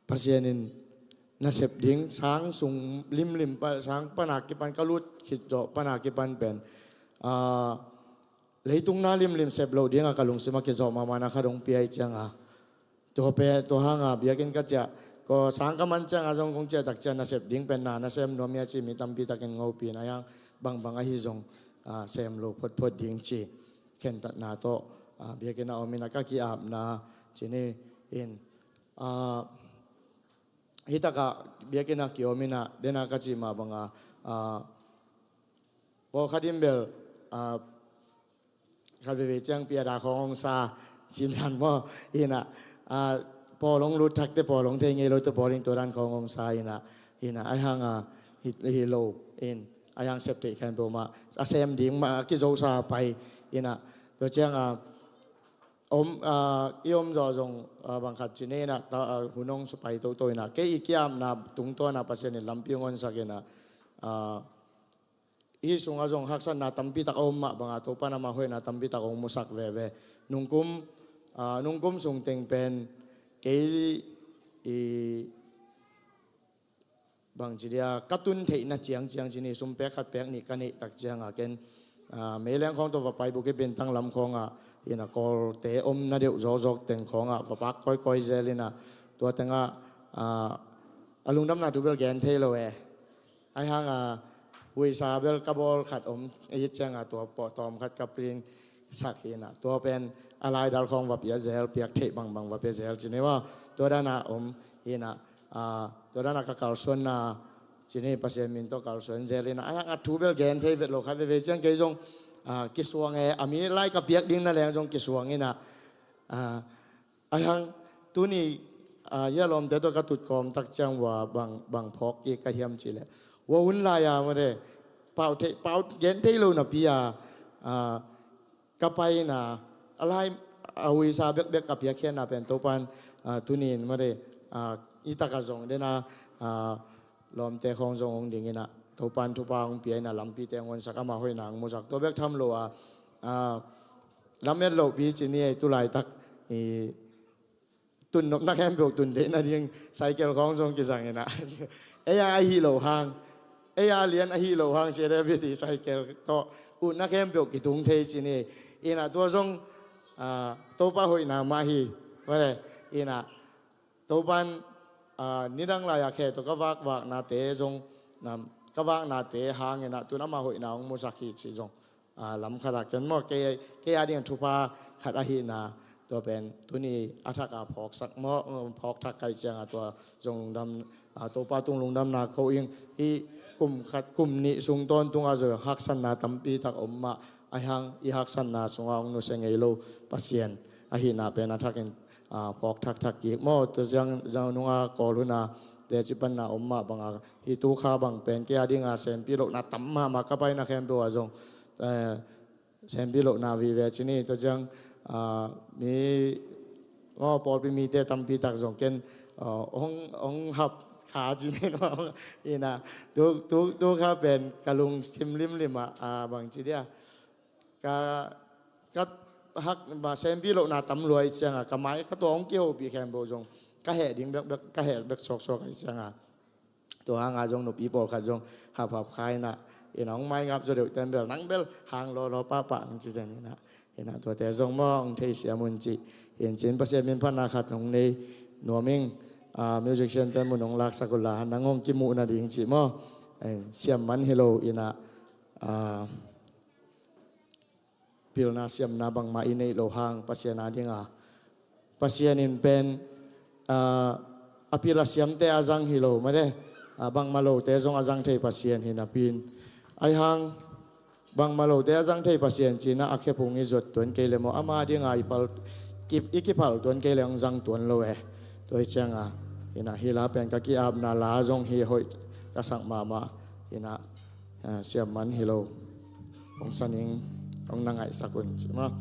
Pasian in nasep ding sang sung limlim pa sang pana kipan ka lut khit zawh pana kipan pen, ah, leitung na limlim sep loh ding a ka lungsim a kizawh mahmah na kha dong pia i ciang a. Tua pe tua hang a biakinn ka ciah ko sang ka man ciang a zong kong ciah tak ciah nasep ding pen na nasem nuam ia ci mi tampi takin ngopi na yang bangbang ahi zong, ah, sem lo photphot ding ci khentatna tawh, ah, biakinn a om ina ka ki-apna ci ni in, ah, hi takah biakinn a kiom ina dena ka cih mah banga, ah, pawlkhat in bel, ah, khat veve ciang piada khawng hong sa cin dan maw ina, ah, pawl hong lut thakte pawl hong thei ngei lote pawl in tua dan khawng hong sa ina, ina ai hang a hi, hi lo in ai hang sep theih khan peuhmah a sem ding mah a kizosa pai ina tua ciang a om, ah, i om zawh zong, ah, bangkhat ci nei ina ta, ah, hun hong supai toto ina kei i kiamna tungtawn a Pasian in lampi hong honsak ina, ah, hi sungah zong haksatna tampi tak a om mah banga Topan ama hoihna tampi tak hong musak veve. Nungkum, ah, nungkum sung teng pen kei i bangci dia ka tun theihna ciangciang ci ni sum pek khat pek nih ka neih tak cianga ken, ah, meileng khawng tawh va pai bukit bintang lam khawngah ina Kawlte omna deuh zawkzawk teng khawngah va pak kawikawi zel ina tua tengah, ah, a lungdamna thu bel gen thei lo e. Ai hanga huisa bel ka bawl khat om ahi cianga tua pawh tawm khat ka print sak hina tua pen a laidal khawng va pia zel piak theih bangbang va pia zel ci ni maw? Tua dana om hina, ah, tua dana ka kalsuanna ci ni Pasian min tawh kalsuan zel hina ai hanga thu bel gen thei vet lo khat veve ciang kei zong, ah, kisuang e a mi lai ka piak ding na leng zong kisuang hina, ah, Ai hang tuni, ah, hia lawmte tawh ka tutkawm tak ciang ua bang, bang phawk kik ka hiam cihleh ua hun lai-a mawte pau thei, pau gen thei lo napi a, ah, ka paina a lai a huisa bekbek ka piakkhiatna pen Topan, ah, tunin mawte, ah, i taka zong dena, ah, lawmte khawng zong hong dingina Topan thupha hong pia ina lampite hong honsak ama hoihna hong musak tua bek tham lo a, ah, lamet lohpi ci ni ei tulaitak i tunnopna khempeuh tun deih nading cycle khawng zong kizang ina ei a ahi lo hang ei a lian ahi lo hang sia David i cycle tawh utna khempeuh kitung thei ci ni ina tua zong, ah, Topa hoihna mah hi. Vale ina Topan, ah, nidang lai-a khe tawh ka vakvaknate zong, nam, ka vaknate hangin ah tun ama hoihna hong musak hi cih zong, ah, lam khatah ken maw kei, kei a ding thupha khat ahihna tua pen tuni a thak a phawksak maw, phawk thak kai cianga tua zong lungdam, ah, Topa tung lungdamna ko ing hi. Kum khat kum nih sung tawntunga zong haksatna tampi tak om mah ai hang i haksatna sunga hong nusia ngei lo Pasian ahihna pen a thakin, ah, phawk thakthak kik maw? Tua ciang zau nunga Kawl huna teci panna om mah banga hi tu kha bang pen kei a dinga sempi lohna tam mahmah ka paina khempeuh ah zong, eh, sempi lohna vive ci ni. Tua ciang, ah, mi maw pawlpi mite tampi tak zong ken, ah, hong, hong hap kha ci ni maw? Ina tu, tu, tu kha pen ka lungsim limlim ah, ah, bang ci dia ka, ka hak ma sempi lohna tam lua i cianga ka mai ka tua hong kihopih khempeuh zong ka heh ding bekbek ka heh bek suaksuak i cianga tua hanga zong nupi pawlkhat zong haphap kha ina, ina hong maingap zaw deuh ten bel nang bel hang lawlaw pahpah hong ci zen ina, ina tuate zong maw hong theisiam un ci. In cin Pasian min phatna khat hong nei nuam ing, ah, musician ten mun hong laksak uh la nang hong kimuh nading ci maw? Siam man hi lo ina, ah, pilna siamna bangmah i neih loh hang Pasian a dinga Pasian in pen, ah, a pil a siamte a zang hi lo mate, a bangmah lote zong a zang thei Pasian hi napi in, ahi hang bangmah lote a zang thei Pasian ci-in ah a khephung i zuat tuan kei leh maw, ama dingin i pal, ki, i kiphal tuan kei leh hong zang tuan lo e. Tua hi ciangin ah, hi-in ah hih la pen ka ki-apna la zong hi, hoih ka sak mahmah. Hi-in ah, ah, siam man hi lo. Kong sa ning, kong na ngaihsak un ci maw.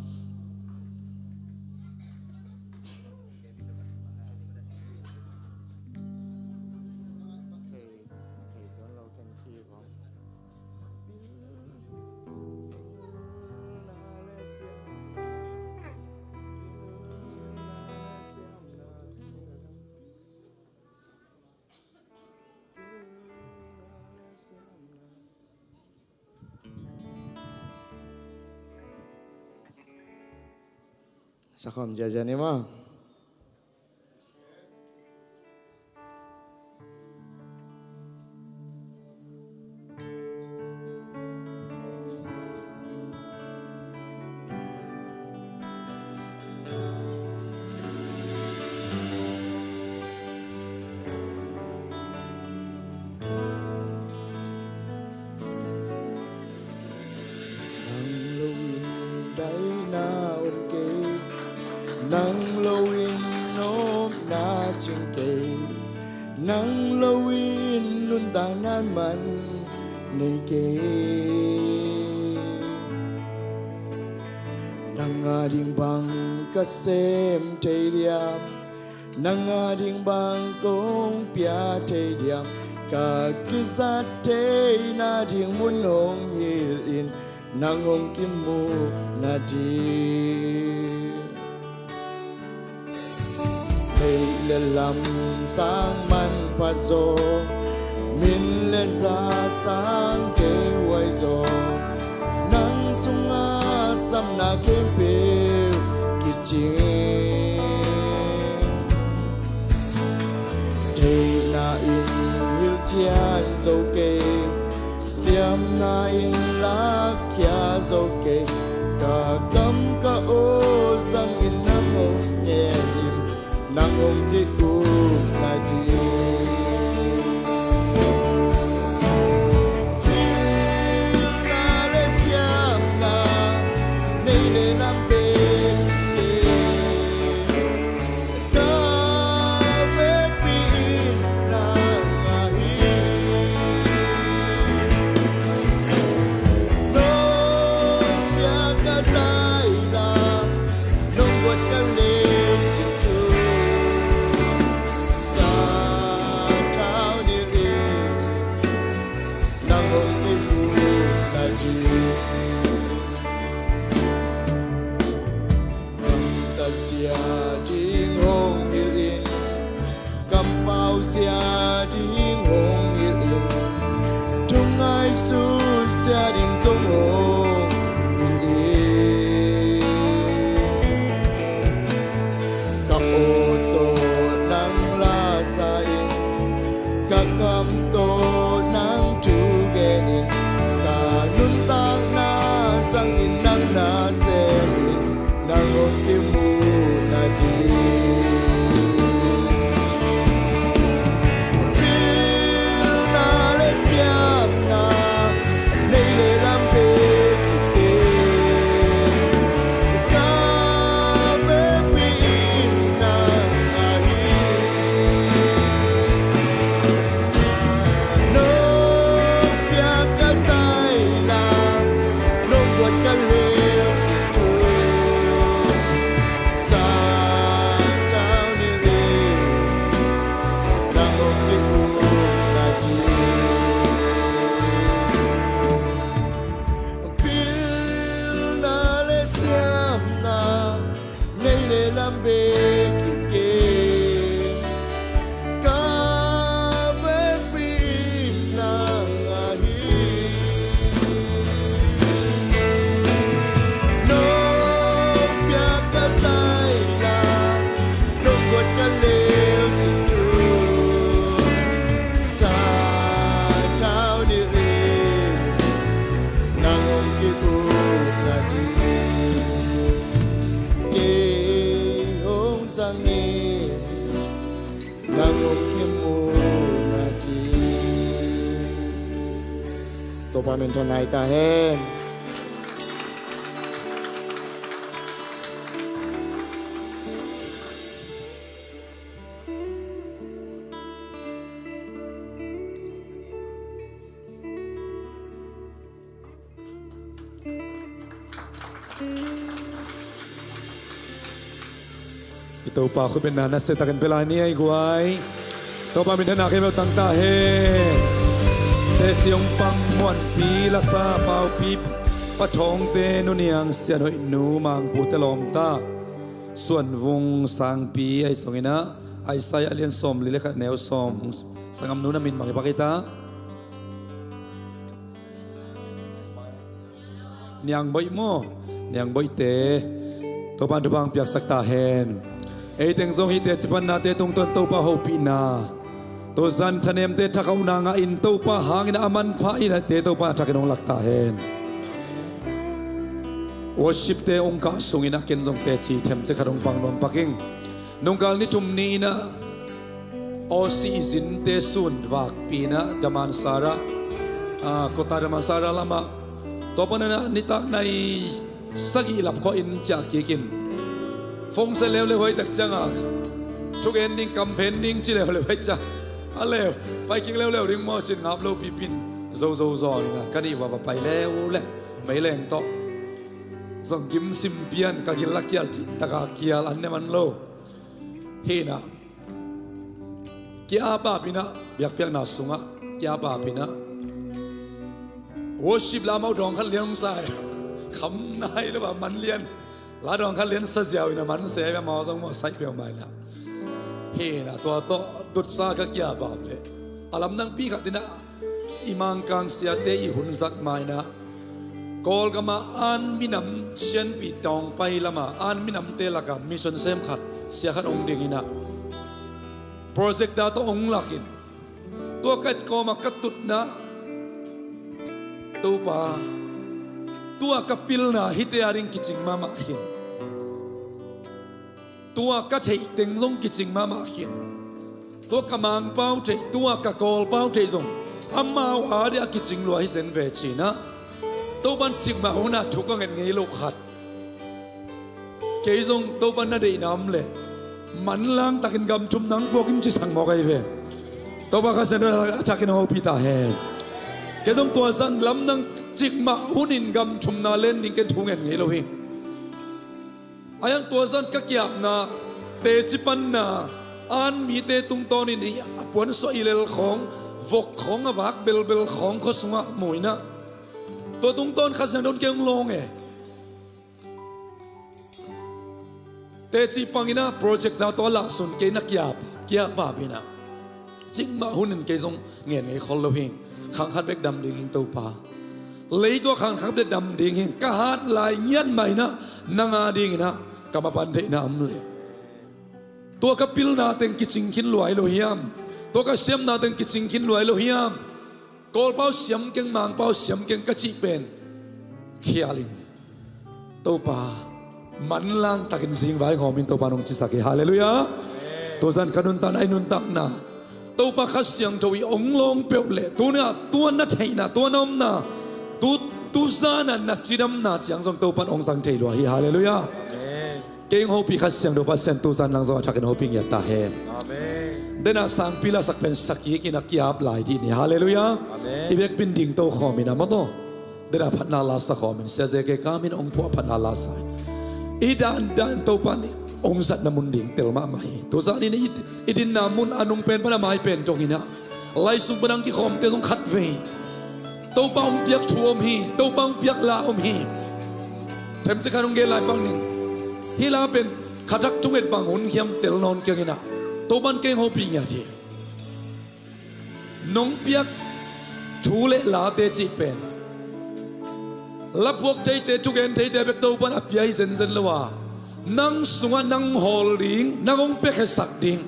Sa khawm ziahziah ni maw. Nang lo-in daihna om kei, nang lo-in nopna cing kei, nang lo-in nuntakna man nei kei. Nang ading bang ka sem thei diam, nang ading bang kong pia thei diam, ka kizat theihna ding mun hong hilh in, nang hong kimuhna ding. Neih le lam sang manpha zaw, min le za sang thei huai zaw, nang sungah samna khempeuh kicing. Theihna in hilhcian zo kei, siamna in lakkhia zo kei, ka kam ka aw zangin nang hong ngen in, nang hong ki-ukna ding. Pilna le siamna, neih le lam pen kei, ka vekpi in nang ahi. Nong piak ka zaihna, nong guan ka leitung, sathau nilh in, nang hong kimuhna ding. Kamtang zia ding hong hilh in, kampau zia ding hong hilh in, thu ngaihsut zia ding zong hong hilh in. Ka aw tawh nang la sa in, ka kam tawh nang thu gen in, ka nuntakna zangin nang na sem in, nang hong kimuhna ding. Pilna le siamna, neih le lam pen kei, ka vekpi in nang ahi. Nong piak ka zaihna, nong guan ka leitung, sathau nilh in, nang hong kimuhna ding. Pilna le siamna, neih le lam bek hi kei, ka vekpi in nang ahi. Nong piak ka zaihna, nong guan ka leitung, sathau nilh in, nang hong ki-ukna ding. Kei hong Topa min thang ngai ta hen. I Topa khutbetna nasia takin pia lai ni, a i guai. Topa min thang na kei mel tang ta hen. Teci hong pang Muanpi, Lasa Paupi, Pa Thawngte, Nu Niang, Sian Hoih Nu, Mangpute lawmta, Suan Vung Sangpi, a i song in ah, Isaiah a lian sawmli le khat, neu sawm, sanggam Nu na min mang i pak hi ta. Niang Boih maw? Niang Boihte, Topa in thupha hong piaksak ta hen. Ei teng zong hih teci pannate tungtawn Topa hopihna, tuzan thanemte thakhauhna ngah in Topa hangin a manpha in ah te Topa in a thakin hong lak ta hen. Worshipte hong kah sungin ah ken zong teci themcik khat hong pang nuam pak ing. Nungkal ni thum ni in ah Aussie i zinte sun vakpi in ah Damansara, ah, Kota Damansara lamah, tua panin ah nitak nai sagih lap khua inn ciah kik in, phone set leuleu huai tak ciangah, thugen ding, kamphen ding ci leuleu huai ciah, a leu pai kik leuleu ding maw ci-in ngap lo pipin zozo zawn in ah ka nih vava pai leuleu. Meileng tawh zong gim sim pian, ka gil la kial cih taka kial an ne man lo. Hi in ah kia-ap-ap in ah, biakpiakna sungah kia-ap-ap in ah, worship la amau dawng khat lian hong sa hi. Kham nai lo a man lian, la dawng khat lian sa ziau in ah man se hi, amau zong mawh saih peuhmah in ah. Hi in ah tua tawh tutsa ka kia-ap-ap leh, a lamdangpi khat in ah i Mangkang siate i hun zat ma in ah, Kawlgam ah An minam, Sianpi Tawngpai lam ah An minamte lak ah mission sem khat, sia khat hong ding in ah, projector tawh hong lak in, tua ka et kawm ah ka tutna, Topa, tua ka pilna hihte a ding kicing mahmah khin. Tua ka theih teng zong kicing mahmah khin. Tua ka Mangpau theih, tua ka Kawlpau theih zong amau a ding a kicing lua hi zen ve ci in ah, Topa in cikmah hun a thu ka nget ngei loh khat, kei zong Topa na deihna om leh manlang takin gam thumna hong puak in ci sang mawk ahi ve. Topa Kha Siangtho a thakin hong hopih ta hen. Kei zong tua zan lamdang, cikmah hun in gam thumna len ding ken thu nget ngei lo hi. A hiang tua zan ka ki-apna, teci panna, An mite tungtawnin i a puansuah i lel khawng, vok khawng a vak belbel khawng khua sungah mu in ah, tua tungtawn Kha Siangtho in kei hong lawng e. Teci pang in ah projector tawh a lahsun kei na kia-ap, kia-ap-ap in ah, cikmah hun in kei zong ngen ngei khol lo hi. Khang khat bek dam ding hing Topa. Leitung ah khang khat bek dam ding hing. Ka hat lai ngiat mah in ah, nang a ding in ah ka mapan theihna om leh, tua ka pilna teng kicing khin lua hi lo hiam? Tua ka siamna teng kicing khin lua hi lo hiam? Kawlpau siam keng, Mangpau siam keng ka cih pen khial in, Topa, manlang takin zingvai hong hawm in, Topa in hong cisak hi. Halleluiah. Tuzan ka nuntakna, i nuntakna Topa Kha Siangtho in hong lawng peuh leh, tuni-a tua na theihna, tua na omna, tu, tuzan a na cidamna ciang zong Topa in hong zang thei lua hi. Halleluiah. Kei hong hopih Kha Siangtho Pasian tuzan nang zong a thakin hopih ngiat ta hen. Amen. Dena sangpi lasak pen sa kik in a ki-ap lai dih ni. Halleluiah. Amen. I vekpi in ding to khawm in a, maw taw. Dena phatna lasa khawm in, Sia J K Kam in hong phuah phatna lasa in, i dandan Topa in hong zatna mun ding tel mahmah hi. Tuzan in i, i dinna mun a nung pen pan a mai pen dong in a, lai sung pan a hong kikhawmte zong khatvei Topa hong piak thu om hi. Topa hong piak la om hi. Themcik khat hong gen lai pak ning. Hih la pen khatak thunget bang hun hiam tel nawn keng in a, Topa in kei hong hopih ngiat hi. Nong piak thu le late cih pen, la phuak theite, thugen theite bek Topa in a pia hi zenzen lo a, nang sungah nang hong hawl ding, nang hong piakhia sak ding,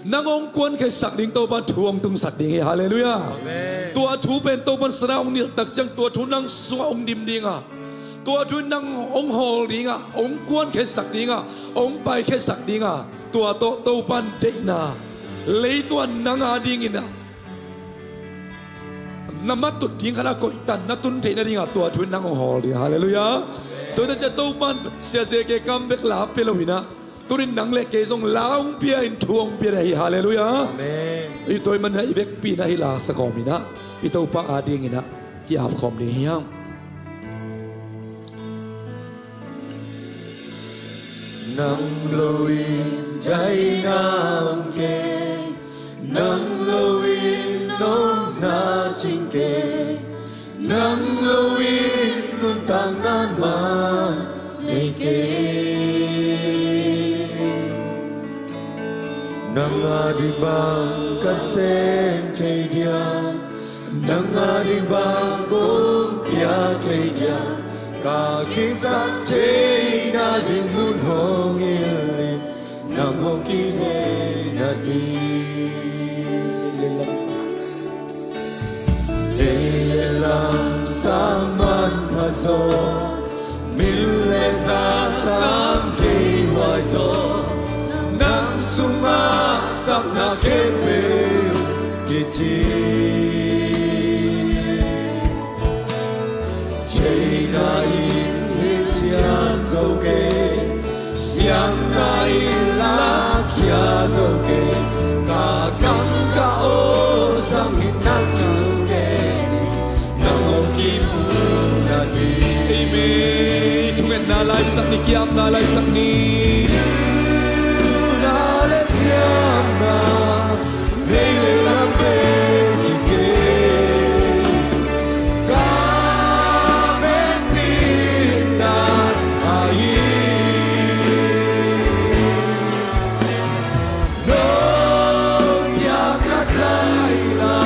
nang hong kuankhia sak ding Topa in thu hong tungsak ding hi. Halleluiah. Amen. Tua thu pen Topa in sana hong nilh tak ciang tua thu nang sungah hong dim ding a, tua thu in nang hong hawl ding a, hong kuankhia sak ding a, hong paikhia sak ding a, tua tawh Topa in deihna, leitung a nang a ding in a Na matut ding khat a koihtan na tun theih nadingah tua thu in nang hong hawl ding. Halleluiah. Tua hi ta ciah Topa'n Sia Ze Khe kam bek la pia lo hi na. Tunin nang le kei zong la hong pia in thu hong pia ding hi. Halleluiah. Amen. I tua ahih manin i vekpi in ah hih la sa khawm in ah i Topa adingin ah ki-ap khawm ding hi hang. Nang lo in daihna om kei, nang lo in nopna cing kei, nang lo in nuntakna man nei kei. Nang ading bang ka sem thei dia, nang ading bang kong pia thei dia, ka kingsak theihna ding mun hong hilh in, nang hong kitheih nading. Lei le lam sang manpha zaw, min le za sang kei huai zaw, nang sungah sapna khempeuh kici. Theihna in hilh cian zo kei, siamna in lakhia zo kei, ka kam ka aw zangin nang thu gen, nang hong kimu nading. Amen. Thungetna laisak ni, ki-apna laisak ni. Pilna le siamna, nei le lam bek hi kei. Ka vekpi in nang ahi. Nong piak ka zai la,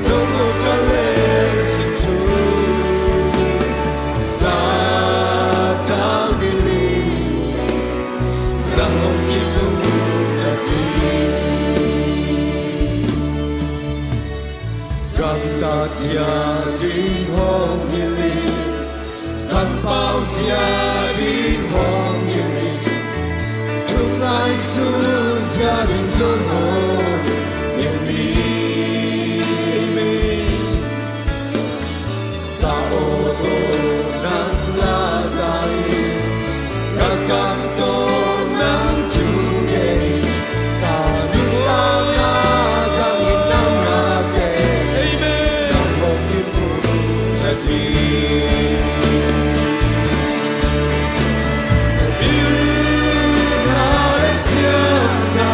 nong hong ka leh sing thu. Sathau ni li, nang hong kimu nading. Gamtat zia ding hong hilh in, kampau zia ding hong hilh in, thu ngaihsut zia ding zong hong hilh in. Amen. Ka aw tawh nang la za in, ka kam tawh nang thu gen in, ka nuntakna zangin nang na sem. Amen. Nang hong kimu nading. Pilna le siamna,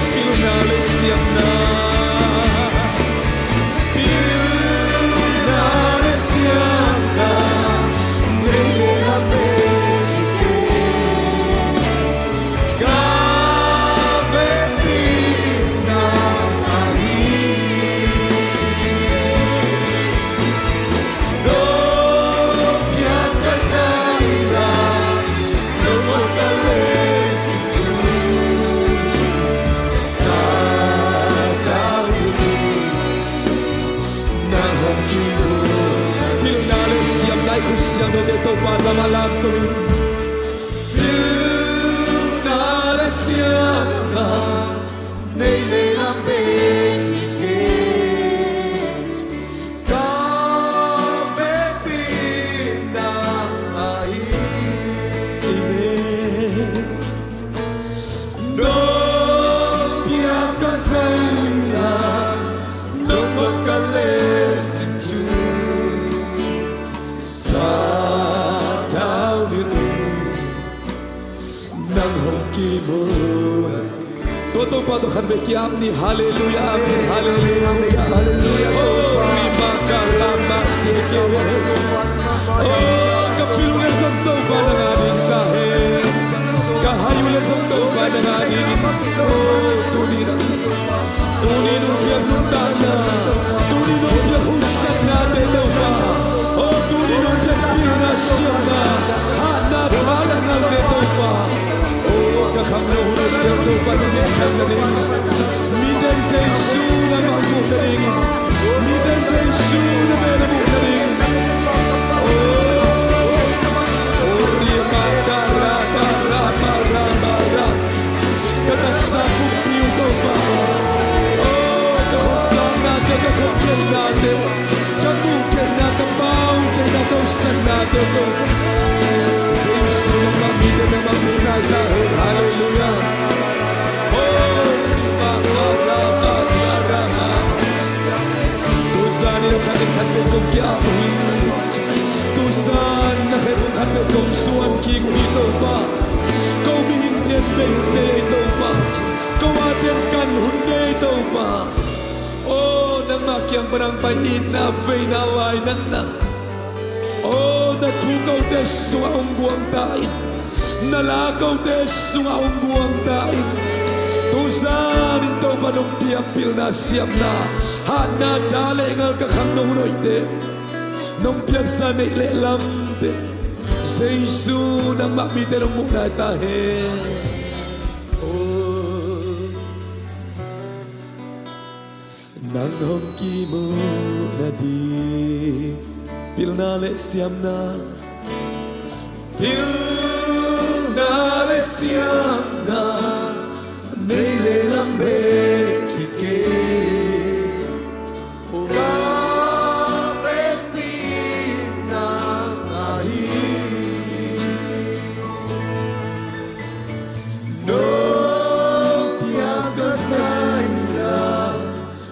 Pilna le siamna, pilna le siamna, nei le lam bek hi kei. Ka vekpi in nang ahi. Nong piak ka zai la, nong hong ka leh sing thu. Sathau ni li, nang hong kimu. Pilna le siamna, i khut siangthote Topa lamah lamto in. Pilna le siamna, nei le lam bek hi kei. Ka vekpi in nang ahi. Amen. Nong piak ka zai la, nong hong ka leh sing thu. Sathau ni li, nang hong kimu. Tua Topa tawh khatvei ki-ap ni. Halleluiah. Amen. Halleluiah. Halleluiah. Oh, ribaka lama seke. Oh, ka pil uh le zong Topa nang ading ka hen. Ka hai uh le zong Topa nang ading. Oh, tuni, tuni nong piak nuntakna, tuni nong piak hong satnate Mite in Jesu nangmah muh nadingin, mite in Jesu na mel a muh nadingin. Oh, oh, ria ma da ra da ra ma ra ma ra. Ka taksa kumpi uh Topa. Oh, ka khosaknate, ka khoptheihna te, ka muh theihna, ka pau theihna, ka hosaknate Topa. Jesu nangmah mite nangmah muh nai ta hen. Halleluiah. Oh, ria ma ra ma ra ma. Tuzan in a thakin khat peuh kong ki-ap uh hi. Tuzan in a khe peuh khat peuh kong suan kik uh hi Topa. Ko mihingte'n bei hun nei ei Topa. Ko ate'n kan hun nei ei Topa. Oh, nangmah kiang pan hong pai itna, veina, lainatna. Oh, na thu kote sungah hong guang ta in, na la kote sungah hong guang ta in. Tuzan in Topa nong piak pilna, siamna, hatna, da le ngal ka khang nong hun hoihte, nong piaksa neih le lamte, Jesu nangmah mite nong muh nai ta hen. Oh. Nang hong kimuh nading pilna le siamna, pilna le siamna nei le lam bek hi kei. Ka vekpi nang ahi. Nong piak ka zaila,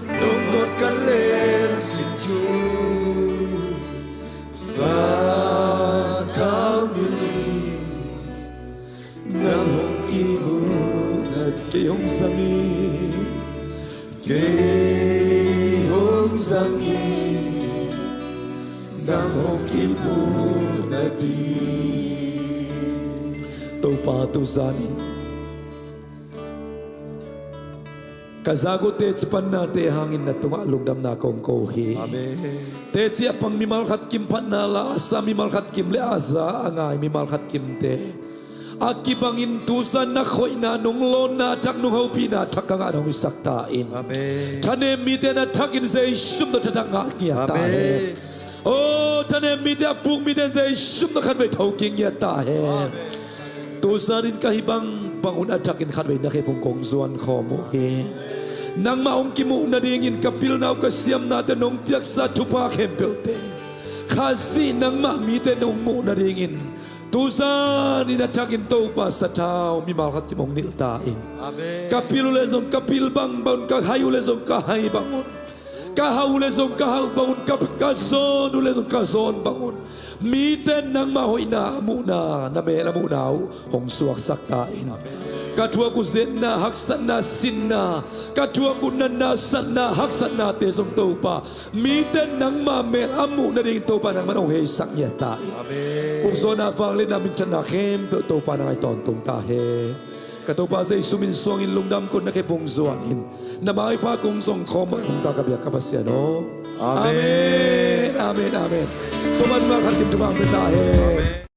nong guat ka lel sin thu, sathau nilh in nang hong kimuh na, kei hong zang hi, kei hong zang hi, nang hong kimuh nading. Topa, tuzan in ka zak uh teci pannate hangin na tungah lungdamna kong ko hi. Amen. Teci a pang mimal khat kim phatna la a sa mimal khat kim le a za a ngai mimal khat kimte a kibangin tuzan na khoihna nong lawnna thak nong hopihna thak ka ngah nong hisak ta in. Amen. Thanem mite na thakin Jesu min tawh thathak ngah ngiat ta hen. Amen. Oh, thanem mite a puk mite Jesu min tawh khatvei tho kik ngiat ta hen. Amen. Tuzan in ka hih bang bang un a thakin khatvei na khe pung kong zuan khawm uh hi. Nangmah hong kimuh nadingin ka pilna uh ka siamnate nong piaksa thupha khempeuhte Khazih nangmah mite nong muh nadingin tuzan in a thakin Topa sathau mimal khat kim hong nilh ta in. Amen. Ka pil uh le zong ka pil bang bang un, ka hai uh le zong ka hai bang un, ka hau uh le zong ka hau bang un, ka, ka zawn uh le zong ka zawn bang un mite nangmah hoihna a muhna, na mel a muhna uh hong suaksak ta in. Ka thuak uh zetna, haksatna, sinna, ka thuak uh natna, satna, haksatnate zong Topa mite nangmah mel a muh nadingin Topa nangmah hong heisak ngiat ta in. Amen. Ukzawhna, vangliatna, minthanna khempeuh Topa nang a tawntung ta hen. Ka Topa Jesu min suangin lungdam kong, na khe pung zuan in na maipha kong zong khawm mah, nungta ka biak ka Pasian aw. Amen. Amen. Amen. Amen. Topa mimal khat kim thupha hong pia ta hen. Amen.